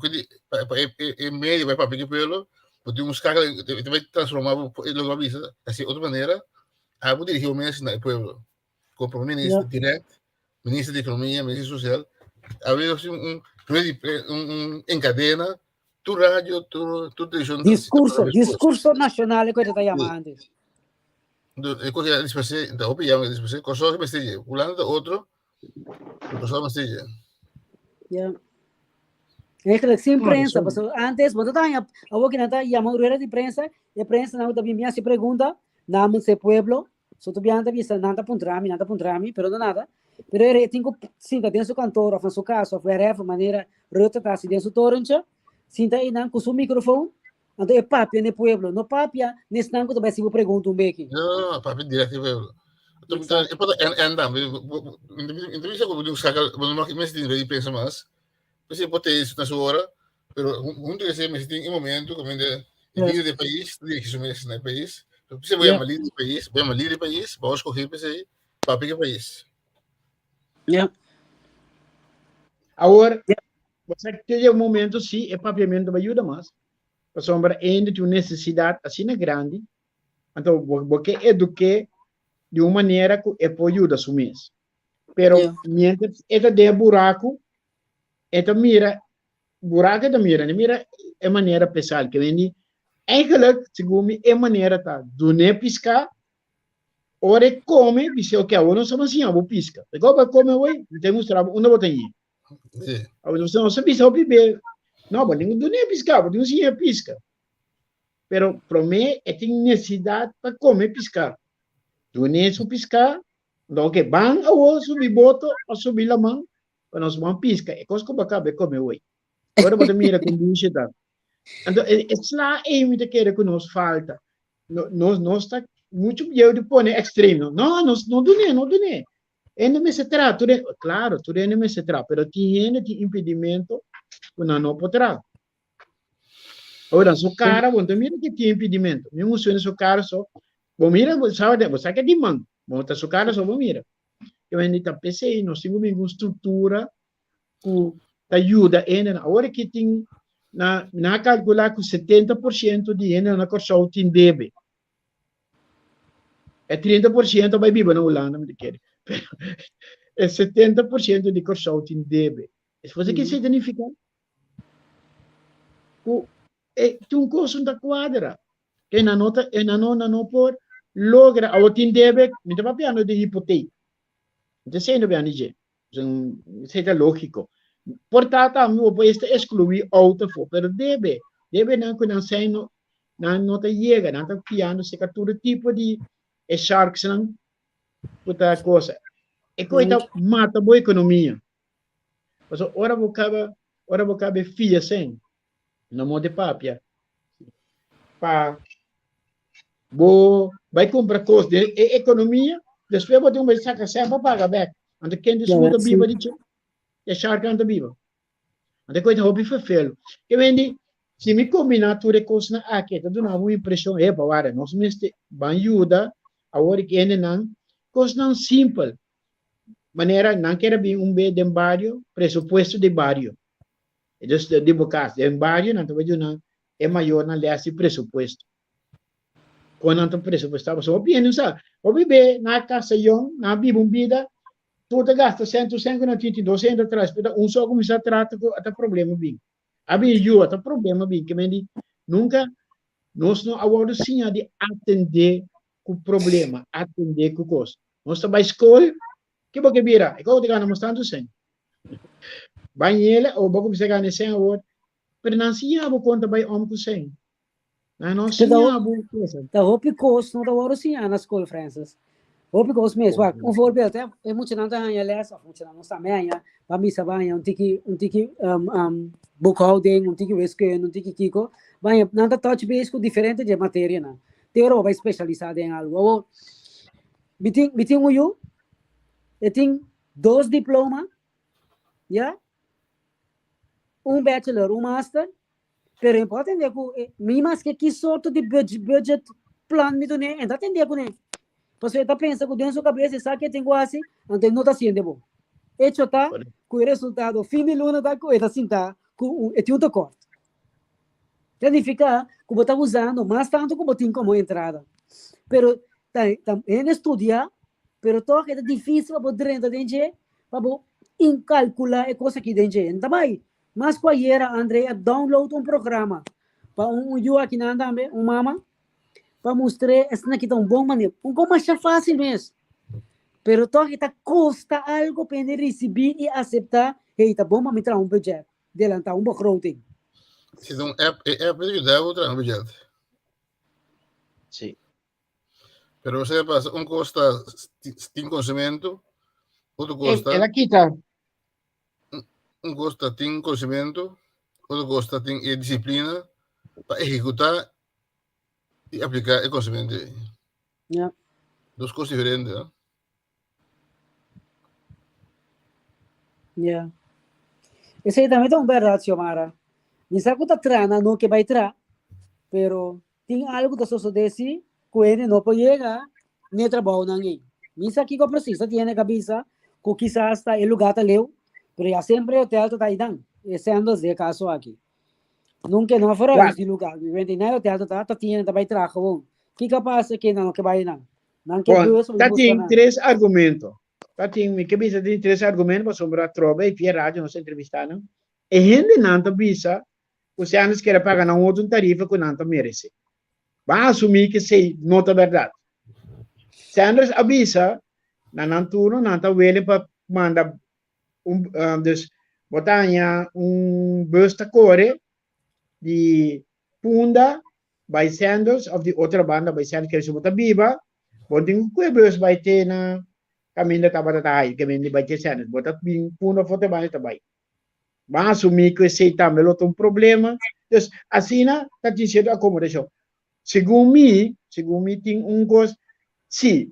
pa pa e e medio bai papia ke pueblo, bo tin un schakel, te bai transforma bo lo ke bo bisa, hasi otro manera, abo dirigi bo mes na e pueblo. Como primer minister direct, minister di economia, minister social, a haber así un, un, un encadena, tu radio, tu, tu televisión. Discurso, discurso nacional que te llama antes. E cosa después, da hopi llama después, cosa me sigue, Hulanda da otro, cosa me sigue. Ja. Eigenlijk sin prensa, paso antes, bo ta awor que nata llama rueda de prensa, e prensa nan ta bin haci pregunta namens e pueblo, So tu biaha ta bisa nan ta puntra mi, nan ta puntra mi, pero no nada. Pero e tin ku sinta den su kantoor of na su kas of wherever, manera Rutte ta hasi den su torentje, sinta einan ku su microfoon, anto e papia n'e pueblo, no papia n'esnan ku ta bai hasi bo pregunta un beki. No, no, papia direct n'e pueblo. E por ta en en tambe, mi ta bisa ku bo tin ku saka, bo no mester tin rei prensa mas, P'esei por te na su ora, pero huntu esei mester tin un momento kaminda e lider di e pais ta dirigi su mes na e pais. P'esei bo yama lider di pais, bo yama lider di pais, bo a skohe p'esei papia ku e pais. Ja. Awor, bo sa te un momento si e papiamentu bai yuda mas, pasobra hende tin un nesesidat asina grandi, anto bo ke eduk'é di un manera ku e por yuda su mes. Pero yeah. mientras e ta den buraku, e ta mira, buraku e ta mira, ne mira e manera pesal ke vendi. Eigenlijk, segun mi, e manera ta dune pisca, ora e come, dice, ok, awor nos a siña bo pisca. E go ba come hoy, mi te mustra bo unda bo ta yi. Sí. Awor nos no se bisa hopi be, no, bo tin dune pisca, bo tin siña pisca. Pero prome e tin necesidad pa come pisca. Dune su pisca, Lo ke ban awor subi boto o subi laman pa nos ban pisca e cos cu bo caba e come hoy. Ora bo ta mira con dushi ta. Anto e, e sla ei mi ta kere cu nos falta. No, nos, nos ta mucho bieu di pone extremo. No, nos no dune, no dune. Hende mester traha, tur hende, claro, tur hende mester traha, pero tin hende tin impedimento cu nan no por traha. Ora su cara, bo no mira que tin impedimento. Mi un su cara so, bo mira, bo sabe, bo sabe que di man. Bo ta su cara so bo mira. Yo ven ta p'esei nos tin ningún structura ku ta yuda hende. Awor ki tin na na calcula ku 70% di hende na Kòrsou tin debe. E 30% bai biba na Hulanda, mi ta kere. Pero e 70% di Kòrsou tin debe. Esei ke significa? Ku e tin un kos no ta kuadra. E nan no ta e nan no nan no por logra awor tin debe mi ta papiando di hipotek. Mi ta siendo bian di dje. Esei ta lógiko. Por ta tambe bo por esta eskluí outo afó, pero debe, debe nan ku nan sei no nan no ta yega, nan ta fiando serka tur tipo di e sharksnan ku ta kosa. E kos ta mata bo ekonomia. Pasobra ora bo kaba, ora bo kaba e fia sen, No mo de papia. Pa bo bai kumpra kos den e ekonomia, despues bo tin ku bai saka sèn pa paga bèk. Anto ken di su ta biba di dje? E sharknan ta biba. Anto e kos ta hopi ferfelu. Ke men di, si mi kombiná tur e kosnan aki, e ta duna bo un impreshon, epa, wara, nos mester ban yuda awor e hendenan, kosnan simpel. Manera nan kier a bin un be den bario, presupuesto di bario. E dus di bo kas den bario nan ta bai duna e mayornan lès di presupuesto. Kon nan ta presupuestá pasobra hopi hende no sa. Hopi be nan a kasa yòn, nan a biba un bida, tur ta gasta sèn, tur sèn ku nan tin, tin dos hende atras, pero ta un so a kuminsá trata ku ata problema bin. A bin yu ata problema bin. Ke men di nunka nos no a wòrdu siña di atendé ku problema, atendé ku kos. Nos ta bai skol, ke bo ke bira? E kos ku ta gana mas tantu sèn. Bañela o bo kuminsá gana e sèn awor, pero nan siña bo kon ta bai om ku sèn. Nan no siña bo cosa. Ta hopi kos no ta wòrdu siñá na skol, Francis. Hopi kos mes. Wak, un voorbeeld, hè. E muchanan ta haña les, òf muchanan no sa me haña, ban bisa ban haña un tiki, un tiki um, um, boekhouding, un tiki wiskunde, un tiki kiko. Ban haña, nan ta touch base ku diferente dje materianan. Te ora bo bai spesialisá den algu. Awor, mi tin, mi tin un yu, e tin dos diploma, ya, un bachelor, un master, pero e por atende ku mi maske ki sorto di budget plan mi dun'é, e no ta atende kuné. Pasobra e ta pensa ku den su kabes e sa ke tin ku hasi, anto e no ta hasiende bon. Echo ta ku e resultado fin di luna ta ku e ta sinta ku un e tin un tekort. Ta nifiká ku bo ta usando mas tantu ku bo tin komo entrada. Pero ta ta hende studia, pero tòg e ta difísil pa bo drenta den dje, pa bo inkalkulá e kos aki den dje. No ta bai. Mas ku ayera André a download un programa pa un un yu akinan tambe, un mama, pa mustr'é esnan ki ta un bon manera. Un kos masha fásil mes. Pero tòg e ta kosta algu pa hende risibí i aseptá, hey, ta bon pa mi traha un budget. Delantá un begroting. Si ta un app, e app ta yuda bo traha un budget. Sí. Pero bo sa pasa, un kos ta tin konsumentu, otro kos ta. El a kita. Un kos ta tin konsumentu, otro kos ta tin e disiplina pa ehekutá i apliká e konsumentu ei. Ja. Dos kos diferente, no? Ja. Esei tambe ta un bèrdat, Xiomara. Mi sa ku ta tra nan no ke bai tra, pero tin algu ta sosodé si ku hende no por yega n'e trabounan ei. Mi sa kiko presis ta tiene kabisa ku kisas ta e lugá ta leu, pero ya semper e hotel ta ta einan, e Sandals den e kaso aki. Nunca no fuera Wak. di lugar. Mi wenti na hotel ta ta tiene ta bai traha gewoon. Kiko pasa ke nan no ke bai nan? Nan ke Bon, bus ta busca tin nan. tres argumento. Ta tin, mi ke bisa tin tres argumento pasobra atrobe i via radio nos a entrevista nan. E hendenan ta bisa ku si antes kere paga nan otro un tarifa ku nan ta merese. Ban asumi ke esei no ta bèrdat. Sanders a bisa na nan turno nan ta willing pa manda un, dus bo ta haña un bus ta kore di Punda bai Sandals of di otra banda bai Sandals, kere si bo ta biba bo no tin ku kue bus bai te na kaminda tabata ta hai kaminda di bai te Sandals, bo ta bin Punda of otra banda ta bai. Ban asumí ku esei tambe lo ta un problema. Dus asina ta tin sierto akomodashon. Segun mi, segun mi tin un kos, si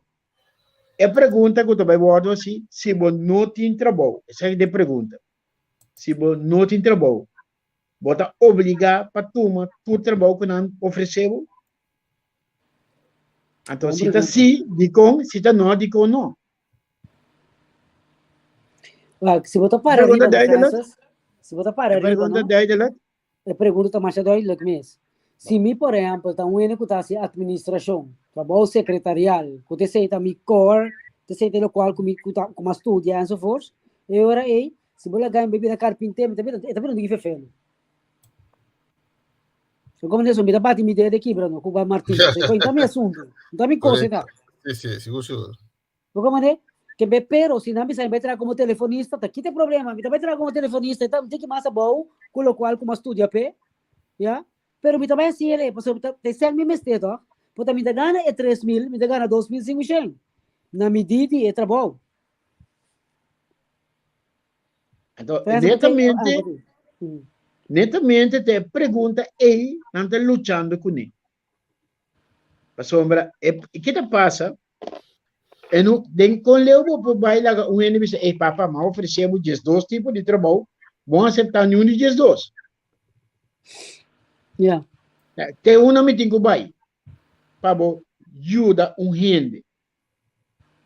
E pregunta ku ta bai wòrdu hasi, si bo no tin trabou, esaki ta e pregunta, si bo no tin trabou, bo ta obligá pa tuma tur trabou ku nan ofresé bo? Anto si ta sí, dikon? Si ta no, dikon no? Wak, si bo ta para Pregunta riba, no, duidelijk? Francis? Si bo ta para E riba, pregunta no? duidelijk? E pregunta ta masha duidelijk mes. Si mi, por ehempel, ta un hende ku ta hasi administrashon, trabou sekretarial, ku ta esei ta mi core, ta esei ta lokual ku mi ku ta ku mi a studia enzovoorts, e ora ei, si bo laga mi bira karpinter, mi ta bira e ta bira un diki fefelu. So komo neso mi ta bati mi dedo e kibra no ku martillo, pasobra e ta mi asuntu, no ta mi kos e ta. Si, si, sigur sigur. Bo komprende? Ke be pero si nan bisa mi bai traha komo telefonista ta kita e problema. Mi ta bai traha komo telefonista e ta un tiki mas abou ku lokual ku mi a studia p'e, ya. Pero mi ta bai hasi el e pasobra mi ta ta esei mi mester tòg. Por ta mi ta gana e 3000, mi ta gana 2500 na midí di e trabou. Anto, Francis, bo te- netamente, ah, bo te- Mm. Netamente ta e pregunta ei nan ta luchando kuné. Pasobra e ke ta pasa? E no den kon leu bo por bai laga un hende bisa, ey papa, m'a ofresé bo diesdos tipo di trabou, bo a aseptá niun di diesdos. Ja. Te una mi tin ku bai pa bo yuda un hende.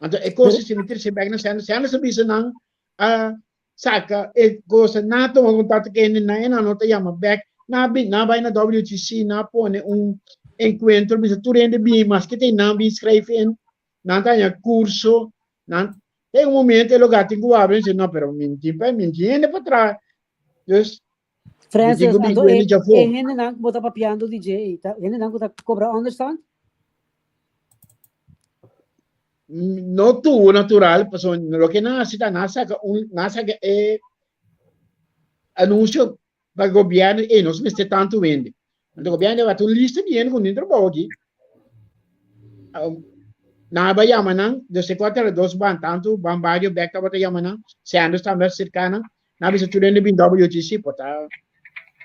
Anto e kos si mi trese bek na Sanders, Sanders a bisa nan a saka e kos, nan a tuma kontakto ku hende nan e nan no ta yama bek, nan a bin, nan a bai na WTC, nan a pone un enkuentro bisa tur hende bin, maske ta nan bin skrijf in, nan ta haña kurso, nan te un momento e lugar tin ku abri, nan no pero mi tin pa mi tin hende pa traha, dus mi tin Francis, ku bin anto ku e hende e djafó. hendenan ku bo ta papiando di dje ei, ta hendenan ku ta kobra onderstand? No tur natural, pasobra loke nan hasi ta nan saka un nan saka e anunsio pa gobièrnu, ey nos mester tantu hende. Anto gobièrnu a bati un lista di hende ku no tin trabou aki. Nan a bai yama nan, dus e kòrta dos ban, tantu ban bario bèk tabata yama nan, Sanders tambe a serká nan, nan a bisa tur hende bin WTC, por ta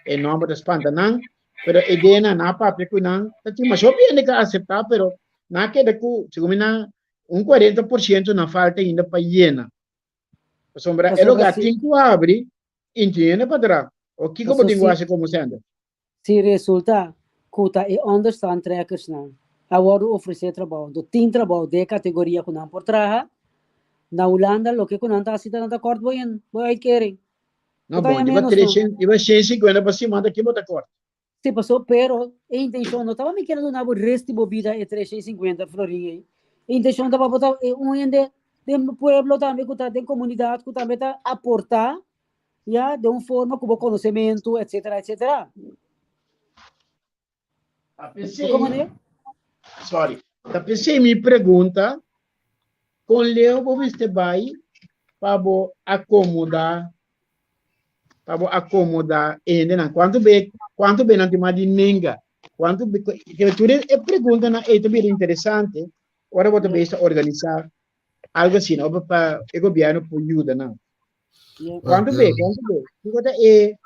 e nòmber ta spanta nan, pero e denan nan a papia ku nan, ta tin masha hopi hende ku a aseptá, pero nan a keda ku, segun mi nan, un 40% nan falta ainda pa yena. Pasobra e Pasobra lugar si tin ku habri i tin hende pa traha. O kiko bo paso tin ku si hasi komo sender? si resulta ku ta e onderstandtrekkersnan a wòrdu ofresé trabou, anto tin trabou den e kategoria ku nan por traha, na Hulanda loke ku nan ta hasi ta nan ta kòrt bo in, bo uitkering. No Bo ta bon, haña riba ménos no. treshen, riba shen sinkuenta pa siman ta ki bo ta kòrt? Sí, paso, pero e intenshon no tabata mi kier a duna bo rest di bo bida e 350 florin ei. E intenshon tabata bo ta un hende den pueblo tambe ku ta den komunidat ku tambe ta aportá ya den un forma ku bo konosementu etcetera etcetera. Ta Bo p'esei, komprendé? sorry, ta p'esei mi pregunta kon leu bo mester bai pa bo akomodá pa bo akomodá e hendenan. Kuantu be kuantu be nan tin mas di nenga? Kuantu be kere tur e preguntanan ei ta bira interesante ora bo ta bes ta organisá algu asina ora pa e gobièrnu por yuda nan. Kuantu be kuantu be kiko ta e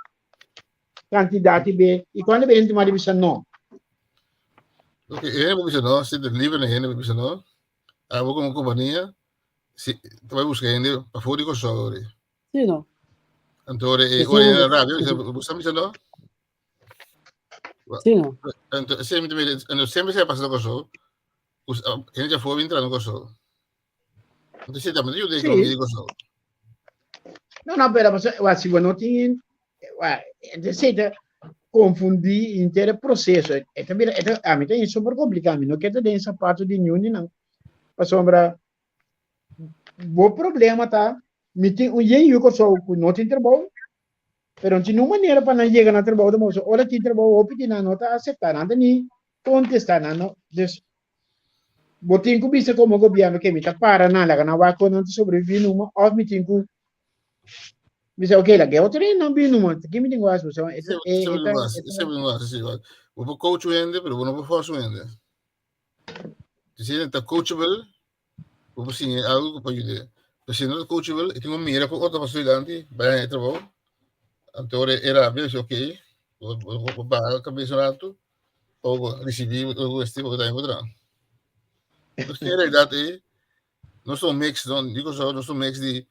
kantidat di be i kuantu be hende tin mas di bisa no? Ok, e hende por bisa no, si ta liber na hende por bisa no. Abo komo kompania si ta bai buska hende pafó di Kòrsou. Sí, no. Anto ora e Sí, ora sí. e rabia, bisa, buska bisa no. Sí, no. Anto sempre anto sempre se pasa na Kòrsou. Us hende afó bin tra na Kòrsou. Anto si tambe yuda Sí. ekonomia di Kòrsou. No, no, pero paso, wa, si bo no tin, wa, entonces ta confundí inter e proceso. E ta bira, e ta, a mi ta super complicado. Mi no ke ta den zapato di niun di nan. Pasobra bo problema ta, mi tin un yen yu Kòrsou ku no tin trabou, pero no tin niun manera pa nan yega na trabou tampoco. So ora tin trabou hopi di nan no ta aseptá, nan ta ni kontestá, nan no, dus bo tin ku bisa komo gobièrnu ke mi ta para nan laga nan wak kon nan ta sobreviví numa òf mi tin ku bisa ok laga e otro hende nan bini numa, ki mi tin ku hasi? Pasobra e ta e Esei e ta bo hasi, e ta esei bo hasi, sí. Bo por coach un hende, pero bo no por forsa un hende. Si hende ta coachable, bo por siña algo ku por yud'é. Pero si no ta coachable, e tin ku mira ku otro paso dilanti, bai haña e trabou. Anto ora e rabia, e bisa ok, bo bo baha kabes un ratu, pa bo risibí loke bo mester pa bo ta haña ku traha. Nos tin e realidat ei, nos ta un mix, di Kòrsou nos ta un mix di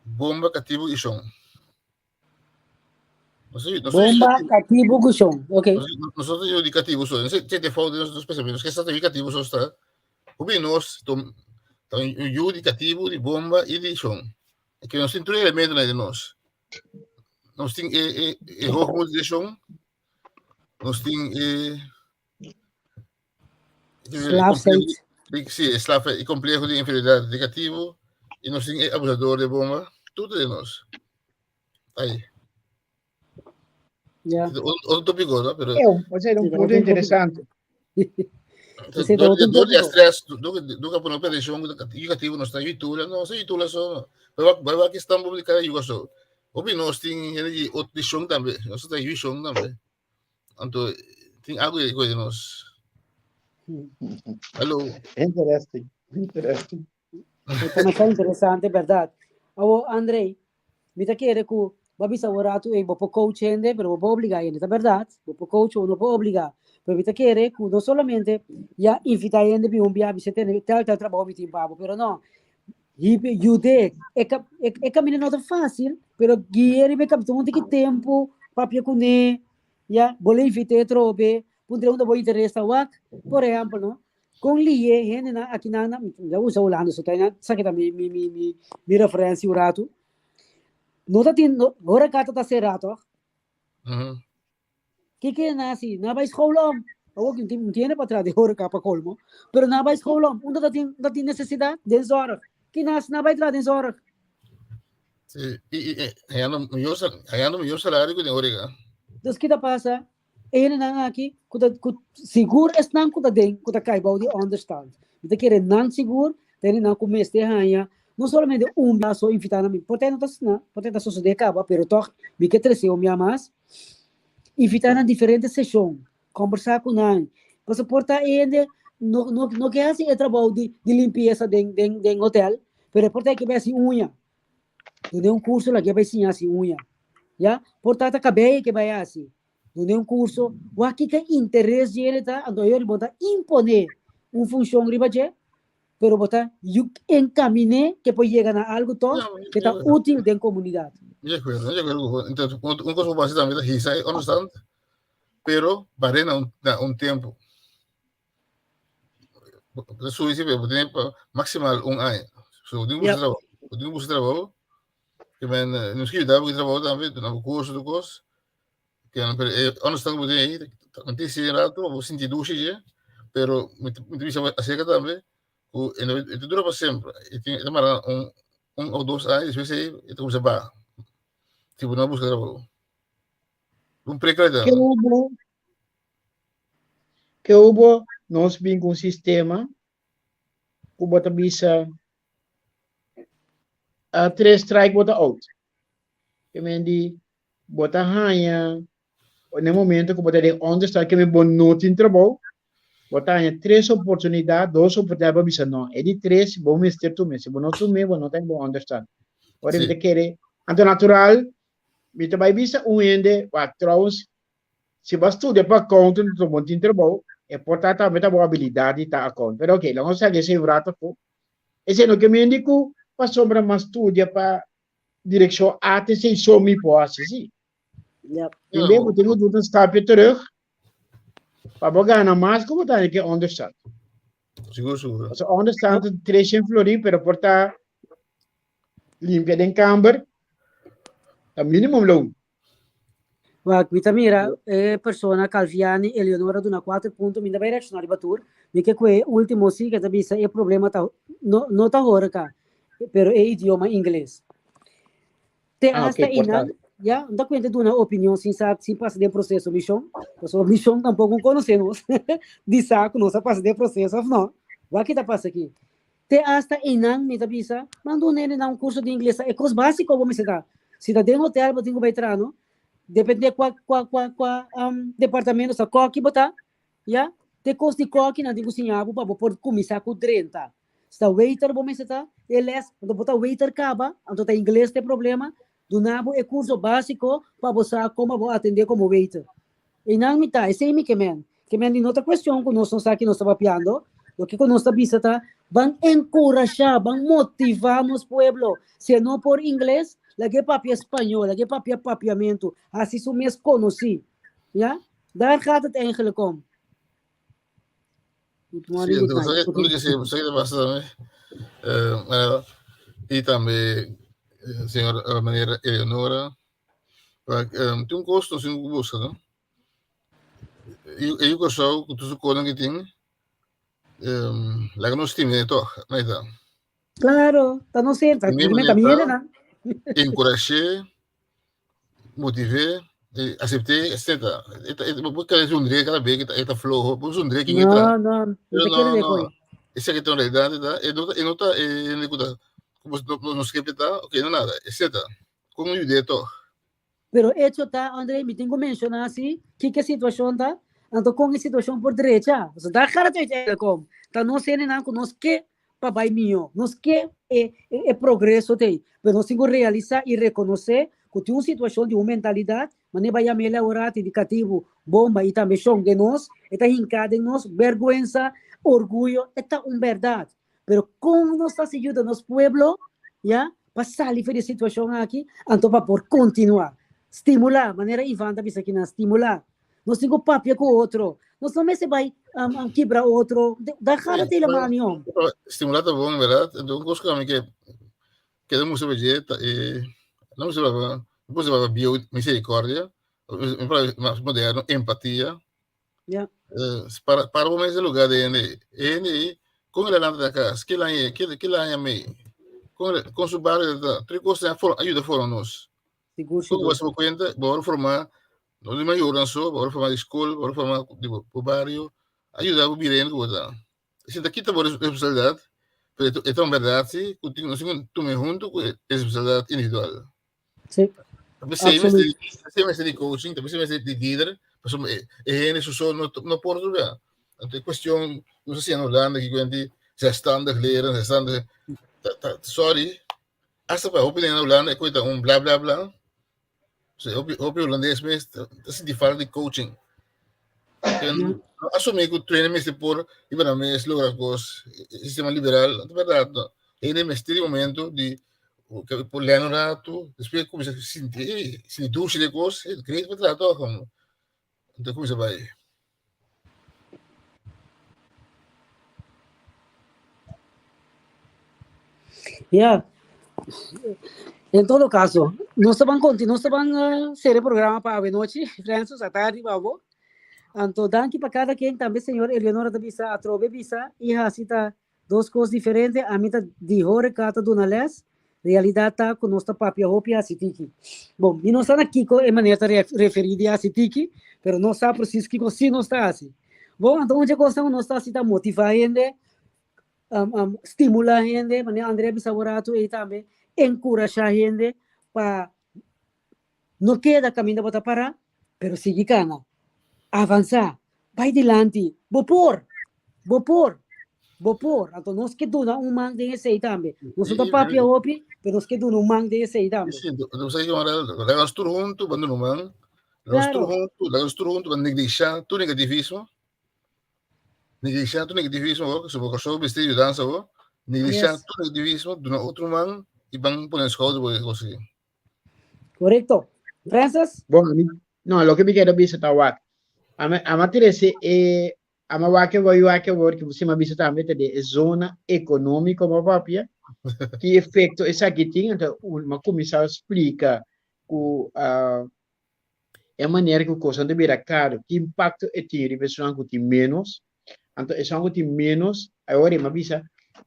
bomba, katibu i shon. Bomba, katibu ku shon. Ok. Nosotros yu di katibu so. Nos te fout nos pensamiento. Nos ke sa di katibu so sta. Hopi nos ta un yu di katibu, di bomba i di shon. E ke nos tin tur elemento na den nos. Nos tin e e e hoogmoed di shon. Nos tin e Slaafheid. Sí, e slaafheid, e complejo di inferioridad di katibu. I nos tin e abusador di bomba. Tur den nos. Ay. Ja. Otro tópico, no? Pero É, o sea, un punto interesante. Ese ta otro Dor di tópico. stress, nunca pone atención, negativo no está YouTube, no, sa YouTube so. Pero vai vai que estão publicando yugo so. Obi nos tin hende di otro shon tambe, nos ta yu shon tambe. Anto tin algo di coisa nos. Hello. Interesting, interesting. E ta masha interesante, berdad. Awo, Andrei, mi ta kere ku. Bo a bisa un ratu ei bo por coach hende, pero bo por obliga hende. Ta berdad, bo por coach, bo no por obliga. Pero mi ta kere ku no solamente ya invita hende bin un bia bisa tene tel tel trabou mi tin pa bo, pero no. Hibe yude. E ka e, e kaminda no ta fácil, pero guia riba e kaminda. Tuma un tiki tempu, papia kuné, ya, bo lo invit'é atrobe, puntr'é unda bo interes ta wak. Por ehèmpel, no, kon lié hendenan akinan na, mi ta usa Hulanda so, ta esaki ta mi mi mi mi mi referensia un ratu. No ta tin, no, horeca ta cerrá toch? Kiko nan hasi? Nan bai school om. Awor ki no tiene pa traha den horeca pa colmo. Pero nan bai school om. Unda ta tin, ta tin necesidad? Den zorg. Ki nan hasi? Nan bai traha den zorg. Sí, y, y, y hallando mejor, hallando mejor salario que den horeca. Dus ki ta pasa? E hendenan aki ku ta ku sigur esnan ku ta den ku ta kai bou di onderstand. Mi ta kere nan sigur ta hendenan ku mester haña no solamente un bia so invitá nan, por ta no ta asina, por ta sosodé kaba, pero tòg mi ke trese un bia mas, invitá nan diferente seshon, kòmbersá ku nan, pasobra por ta e hende no no no ke hasi e trabou di di limpiesa den den den hotel, pero por ta e ke bai hasi uña. Dun'é un kurso la ke bai siña hasi uña. Ya, por ta ta kabei ke bai hasi. Dun'é un kurso, wak kiko interes di hende ta, anto ayori bo ta imponé un funshon riba dje, pero bo ta enkaminé ke por yega na algu tòg ke ta útil den komunidat. Mi di akuerdo, mi di akuerdo ku bo. Entonces, un kos ku bo hasi tambe ta hisa e onderstand, pero bar'é na un na un tempu. Bo ta subi si bo tene pa maksimal un aña. So, bo tin ku buska trabou. Bo tin ku buska trabou. Ke men nos ke yuda bo ku trabou tambe, duna bo kurso tur kos. Ke nan pero e onderstand ku bo tin ei, ta tin si un ratu bo sinti dushi dje, pero mi ta mi ta bisa bo aserka tambe ku e no e ta dura pa semper. E tin e ta mara un un o dos aña despues ei e ta kuminsa baha si bo no a buska trabou. Un prikkel ta. Ke hubo Ke hubo nos bin ku un sistema ku bo ta bisa a tres strike bo ta out. Ke men di bo ta haña na e momento ku bo ta den onderstand ke men bo no tin trabou, bo ta haña tres oportunidat, dos oportunidat pa bisa no. E di tres bo mester tum'é. Si bo no tum'é bo no ta den bo onderstand. Ora mi ta kere, anto natural mi ta bai bisa un hende, wak trouwens Si bo a studia pa accountant anto bo no tin trabou, e por ta tambe ta bo abilidad di ta accountant. Pero ok, laga nos sali esei un rato afo. Esei no ke mende ku pasobra mi a studia pa direkshon A ta esei so mi por hasi, si. Yep. Tin bes bo tin ku duna un stapje terug pa bo gana mas ku bo ta haña ke onderstand. Sigur, sigur. Pasobra onderstand ta 300 florin, pero por ta limpia den kamber ta minimum loon. Wak, mi ta mira e persona Calviani Eleonora duna 4 punto, mi ta bai reacciona riba tur. Mi ke kue ultimo si ke ta bisa e problema ta no no ta horeca, pero e idioma ingles. Te Ah, hasta ok, einan, porta. ya, no ta kuente duna opinion sin sa sin pasa den proceso mishon, pasobra mishon tampoco no conoce nos di sa ku nos a pasa den proceso of no. Wak ki ta pasa aki. Te hasta einan mi ta bisa, manda un nene na un curso di ingles, e cos basico bo mester ta. Si ta den hotel bo tin cu bay traha no, depende cua cua cua cua departamento sa koki bo ta, ya, te cos di koki nan tin cu siña bo pa bo por cuminsa cu drenta. Si ta waiter bo mester ta, e les, anto bo ta waiter caba, anto ta ingles ta e problema, duna bo e curso basico pa bo sa como bo atende como waiter. Einan mi ta, esei mi ke men. Ke men di no ta kuestion ku nos no sa ki nos ta papiando, loke ku nos ta bisa ta ban enkurashá, ban motivá nos pueblo. Si e no por ingles, lag'é papia spañó, lag'é papia papiamentu, hasi su mes konosí. Ya? Daar gaat het eigenlijk om. Good Sí, morning, good entonces, night. sabe, uno que sí, sabe qué pasa también. Eh, y también, eh, señor eh, meneer Eleonora, Tin un kos nos tin ku buska, no? E yu Kòrsou ku tur su konan ku tin, laga nos stim'é tòg, no ta? Klaro, ta nos ser, ta Stim'é ta manera mi ta, hendenan. enkurash'é, motiv'é, asept'é, etcetera. Bo kere zundr'é kada bes ku e ta floho, bo zundr'é ken e No, ta. no, no Pero ta no, kere no, dekoy. esaki ta un realidat, e no ta, e no ta e hende ku ta, ku nos ke ta, oke, no nada, etcetera. Kon yud'é tòg? Pero echo ta, André, mi tin ku menshoná si kiko e situashon ta, anto kon e situashon por drecha. Pasobra daar gaat het uiteindelijk om. Ta nos hendenan ku nos ke pa bai mihó, nos ke e e progreso t'ei, pero nos tin ku realisá i rekonosé ku. ku tin un situashon di un mentalidat, manera bo a yama el aworati di katibu, bomba i tambe shon den nos, e ta hinká den nos, bèrgwensa, orguyo, e ta un bèrdat. Pero kon nos ta hasi yuda nos pueblo, ya, pa sali for di e situashon aki, anto pa por kontinuá. Stimulá, manera Ivan ta bisa kinan, stimulá. Nos tin ku papia ku otro. Nos no mester bai kibra otro. Da gana te helemaal ni om. Stimulá ta bon, bèrdat? Enton un kos ku ami ke keda mustra pa dje ta e no mustra pa no mustra pa bieu misericordia, mas moderno empatia. Ja. Para para bo mes den lugar di hende ei. E hende ei kon el a lanta na kas? Ke laña e? Ke laña mei? Kon kon su bario ta? Tur e kosnan a yuda forma nos. Sigur, Kon bo sigur. hasi bo kuenta bo a forma no di mayornan so, bo a forma di skol, bo a forma di bo bario, a yuda bo bira hende ku bo ta. Esei ta kita bo responsabilidat, pero e ta un bèrdat si ku tin nos tin ku tuma huntu ku e responsabilidat individual. Sí. P'esei mester p'esei mester di coaching, p'esei mester di lider, pasobra e e hende su so no no por tur. Anto e kuestion nos a siña na Hulanda ki kuenti zelfstandig leren, zelfstandig ta ta sorry, hasta pa hopi na Hulanda e koe ta un bla bla bla. Hopi hopi hulandes mes ta sinti falta di coaching. No asumí ku trainer mester por riba nan mes logra kos, e sistema liberal, no ta bèrdat no. Hende mester di momento di por lèn un ratu, despues kuminsá sinti ey, sinti dushi di e kos, ey great pa traha tòg, anto kuminsá bai. Ya. En todo caso, nos ta ban conti, nos ta ban cera e programa pa awe nochi, Francis, a tardi pa bo. Anto danki pa cada ken, tambe señor Eleonora ta bisa, atrobe bisa y haci ta dos cos diferente, ami ta di horeca ta duna les, realidad ta cu nos ta papia hopi haci tiki. Bon, mi no sa na kico e manera ta referi di haci tiki, pero nos sa precies kico si nos ta haci. Bon, anto un dje cosnan cu nos ta haci ta motiva hende, stimula hende, manera André a bisa bo rato ei tambe, encurasha hende pa no keda caminda bo ta para, pero sigui cana, avansa, bay dilanti, bo por, bo por, bo por. Anto nos ke duna un man den esey tambe. Nos no ta papia hopi, pero nos ke duna un man den esey tambe. Sí, nos ta laga nos tur huntu ban duna un man, laga nos tur huntu, laga nos tur huntu ban neglisha tur negativismo. Neglisha tur negativismo awor, si bo Kòrsou mester yudansa awor, neglisha tur negativismo, duna otro man i ban pone skouder pa konsegui. Korekto. Francis? Bon, ami, no, loke mi kere bisa ta wak. Ami, ami a trese e, ami a wak e wou i wak e wor ki si mi a bisa tambe ta di e zona ekonómiko mi a papia, ki efekto esaki tin, anto mi a kuminsá splika ku e manera ku kosnan ta bira karu, ki impakto e tin riba esunnan ku tin ménos. Anto esunnan ku tin ménos, awor mi a bisa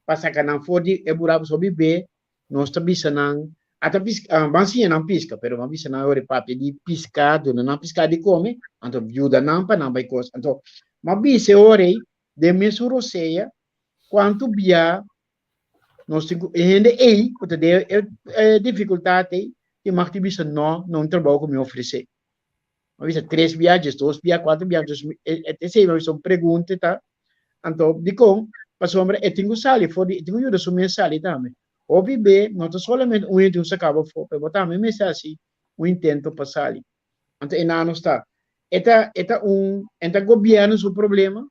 pa saka nan for di e buraku so bibé, nos ta bisa nan, ata piska, ban siña nan piska, pero mi a bisa nan awor e papia di piska, duna nan piska di kome, anto yuda nan pa nan bai kos. Anto mi a bisa e ora ei den mesun rosea kuantu bia Nos tin ku e hende ei ku ta den e difikultat ei tin mag di bisa no na un trabou ku mi ofresé. Mi a bisa tres bia, diesdos bia, kuater bia, dus e esei mi a bisa un pregunta ta, anto dikon? Pasobra e tin ku sali for di, e tin ku yuda su mes sali tambe. Hopi be no ta solamente un hende tin ku saka bo afó, pero bo tambe mester hasi un intento pa sali. Anto e nan nos ta, e ta e ta un, e ta gobièrnu su problema,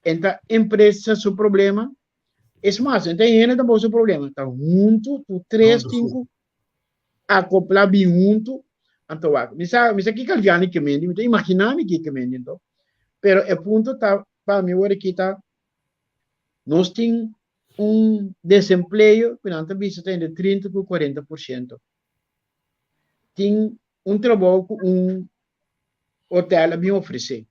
e ta empresa su problema, Es mas, no ta hende tampoco su problema, ta huntu, tu tres tin ku akopla bin huntu, anto wak. Mi sa, mi sa kiko Alviani ke mendi, mi ta imagina mi kiko mendi anto. Pero e punto ta, pa mi wor aki ta, nos tin un desempleo ku nan ta bisa ta entre 30 ku 40%. Tin un trabou ku un hotel a bin ofresé.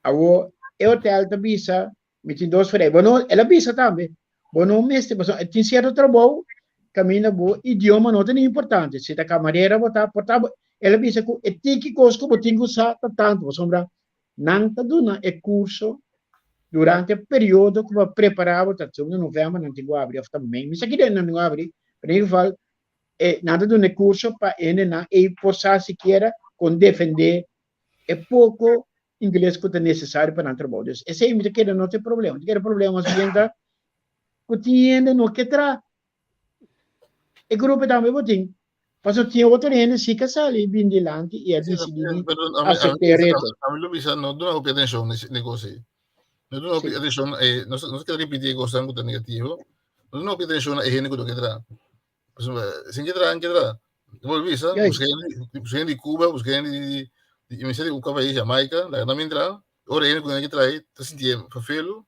Awor, e hotel ta bisa, Mi tin dos frei. Bo no, el a bisa tambe, bo no mester, pasobra tin sierto trabou kaminda bo idioma no ta ni importante. Si ta kamarera bo ta, por ta bo, el a bisa ku e tiki kos ku bo tin ku sa ta tantu, pasobra nan ta duna e kurso durante e periodo ku bo a prepará bo, ta na novèmber nan tin ku abri òf ta mei, mi sa ki dia nan tin ku abri, pero en ieder geval e nan ta duna e kurso pa hendenan ei por sa sikiera kon defendé e poko ingles ku ta nesesario pa nan trabou. Dus esei mi ta kere no ta e problema. Mi ta kere problema mas bien ta ku tin hende no ke traha. E grupo tambe bo tin. Pasobra tin otro hende si ka sali bin dilanti i a disidí di aseptá e reto. Ami lo bisa no duna hopi atenshon na e kos ei. No duna hopi atenshon na e, nos nos keda ripití e kosnan ku ta negativo. No duna hopi atenshon na e hende ku no ke traha. Pasobra sin ke traha, ke traha. Bo bisa, buska hende, buska hende di Cuba, buska hende di di mi sa di kua pais, Jamaica, laga nan bin traha. Ora e hende ku nan ke traha ei ta sinti e ferfelu.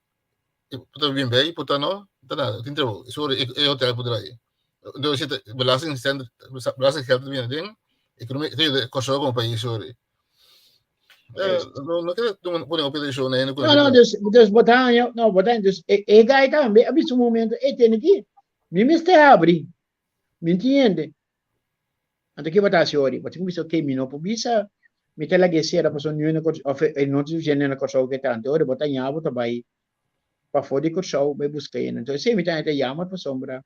Por ta bien bij, por ta no, ta nada, tin trabou. Eso ora e hotel por draai. Entonces si ta belasting cent, belasting geld ta bini aden, economia, ta yuda Kòrsou komo pais ora. No, no kere pone hopi atenshon na hende ku No, no, dus, dus bo ta haña, no, bo ta haña, dus e, e guy tambe a bisa un momento, e tene ki, mi mester habri, mi tin hende. Anto ke bo ta hasi ori? Bo tin ku bisa, ok, mi no por bisa mi ta lag'é sera pasobra niun na Kòrsou, òf e no ta sufisiente na Kòrsou ke ta. Anto ori bo ta ña bo ta bai pafó di Kòrsou bai buska hende. Anto esei mi ta haña ta yammer pasobra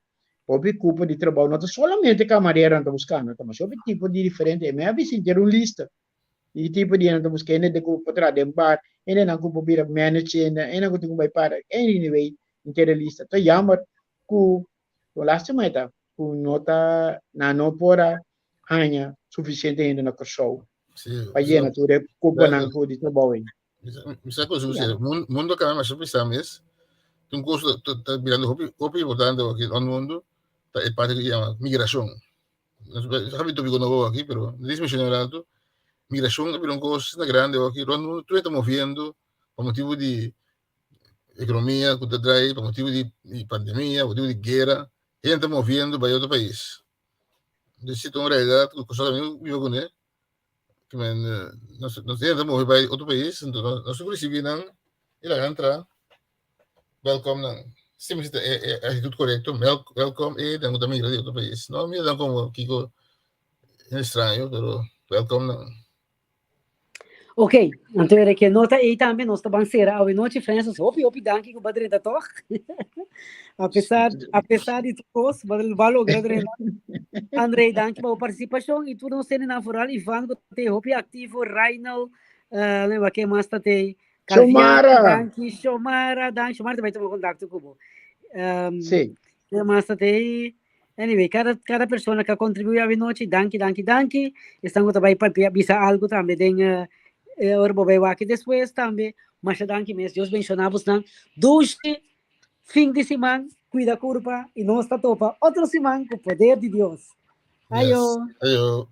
hopi kupo di trabou no ta solamente kamareronan ta buskando, ta masha hopi tipo di diferente. E mi a bisa henter un lista di tipo di hende ta buska, hende ku por traha den bar, hendenan ku por bira manager, hendenan ku tin ku bai para, anyway, henter e lista. Ta yammer ku Lo lastima e ta ku no ta nan no por a haña sufisiente hende na Kòrsou pa yena tur e kuponan ku di trabou ei. Mi sa ku sucede. Mundo a kambia masha pisá mes. Un kos ku ta birando hopi hopi importante aki rònt mundu ta e parti ku yama migrashon. Nos a habri topiko nobo aki pero no tin menshoná un ratu. Migrashon a bira un kos asina grandi aki rònt mundu tur hende ta moviendo pa motibu di economia cu ta draai pa motibo di pandemia, pa motibo di guera, hende ta moviendo bai otro pais. Entonces si ta un realidad cu Kòrsou tambe biba cune, ke men nos nos hende ta move bai otro pais, entonces nos nos tin cu ricibi nan y laga nan tra, welcome nan. Siempre si ta e e actitud corecto, welcome e nan cu ta migra di otro pais. No mira nan como kico extraño, pero welcome nan. Ok, anto era ke nota ei tambe nos ta ban sera awe nochi. Francis, hopi hopi danki ku ba drenta tog. A pesar, a pesar di tur kos, ba, ba logra drenta. André, danki pa bo partisipashon i tur nos hendenan vooral Ivan ku ta hopi aktivo, Rainel, uh, lembra ke mas ta te Xiomara. Danki, Xiomara, danki, Xiomara ta bai tuma kontakto ku bo. Um, Sí. ke mas ta te Anyway, cada, cada persona que contribuye a noche, danki, danki, danki. Están ku bai papia bisa algo tambe den eh, eh, ora bo bai waki despues tambe. Masha danki mes. Dios bendiciona bosnan. Dushi fin di siman, cuida curpa y nos ta topa otro siman cu poder di Dios. Ayo. Yes. Ayo.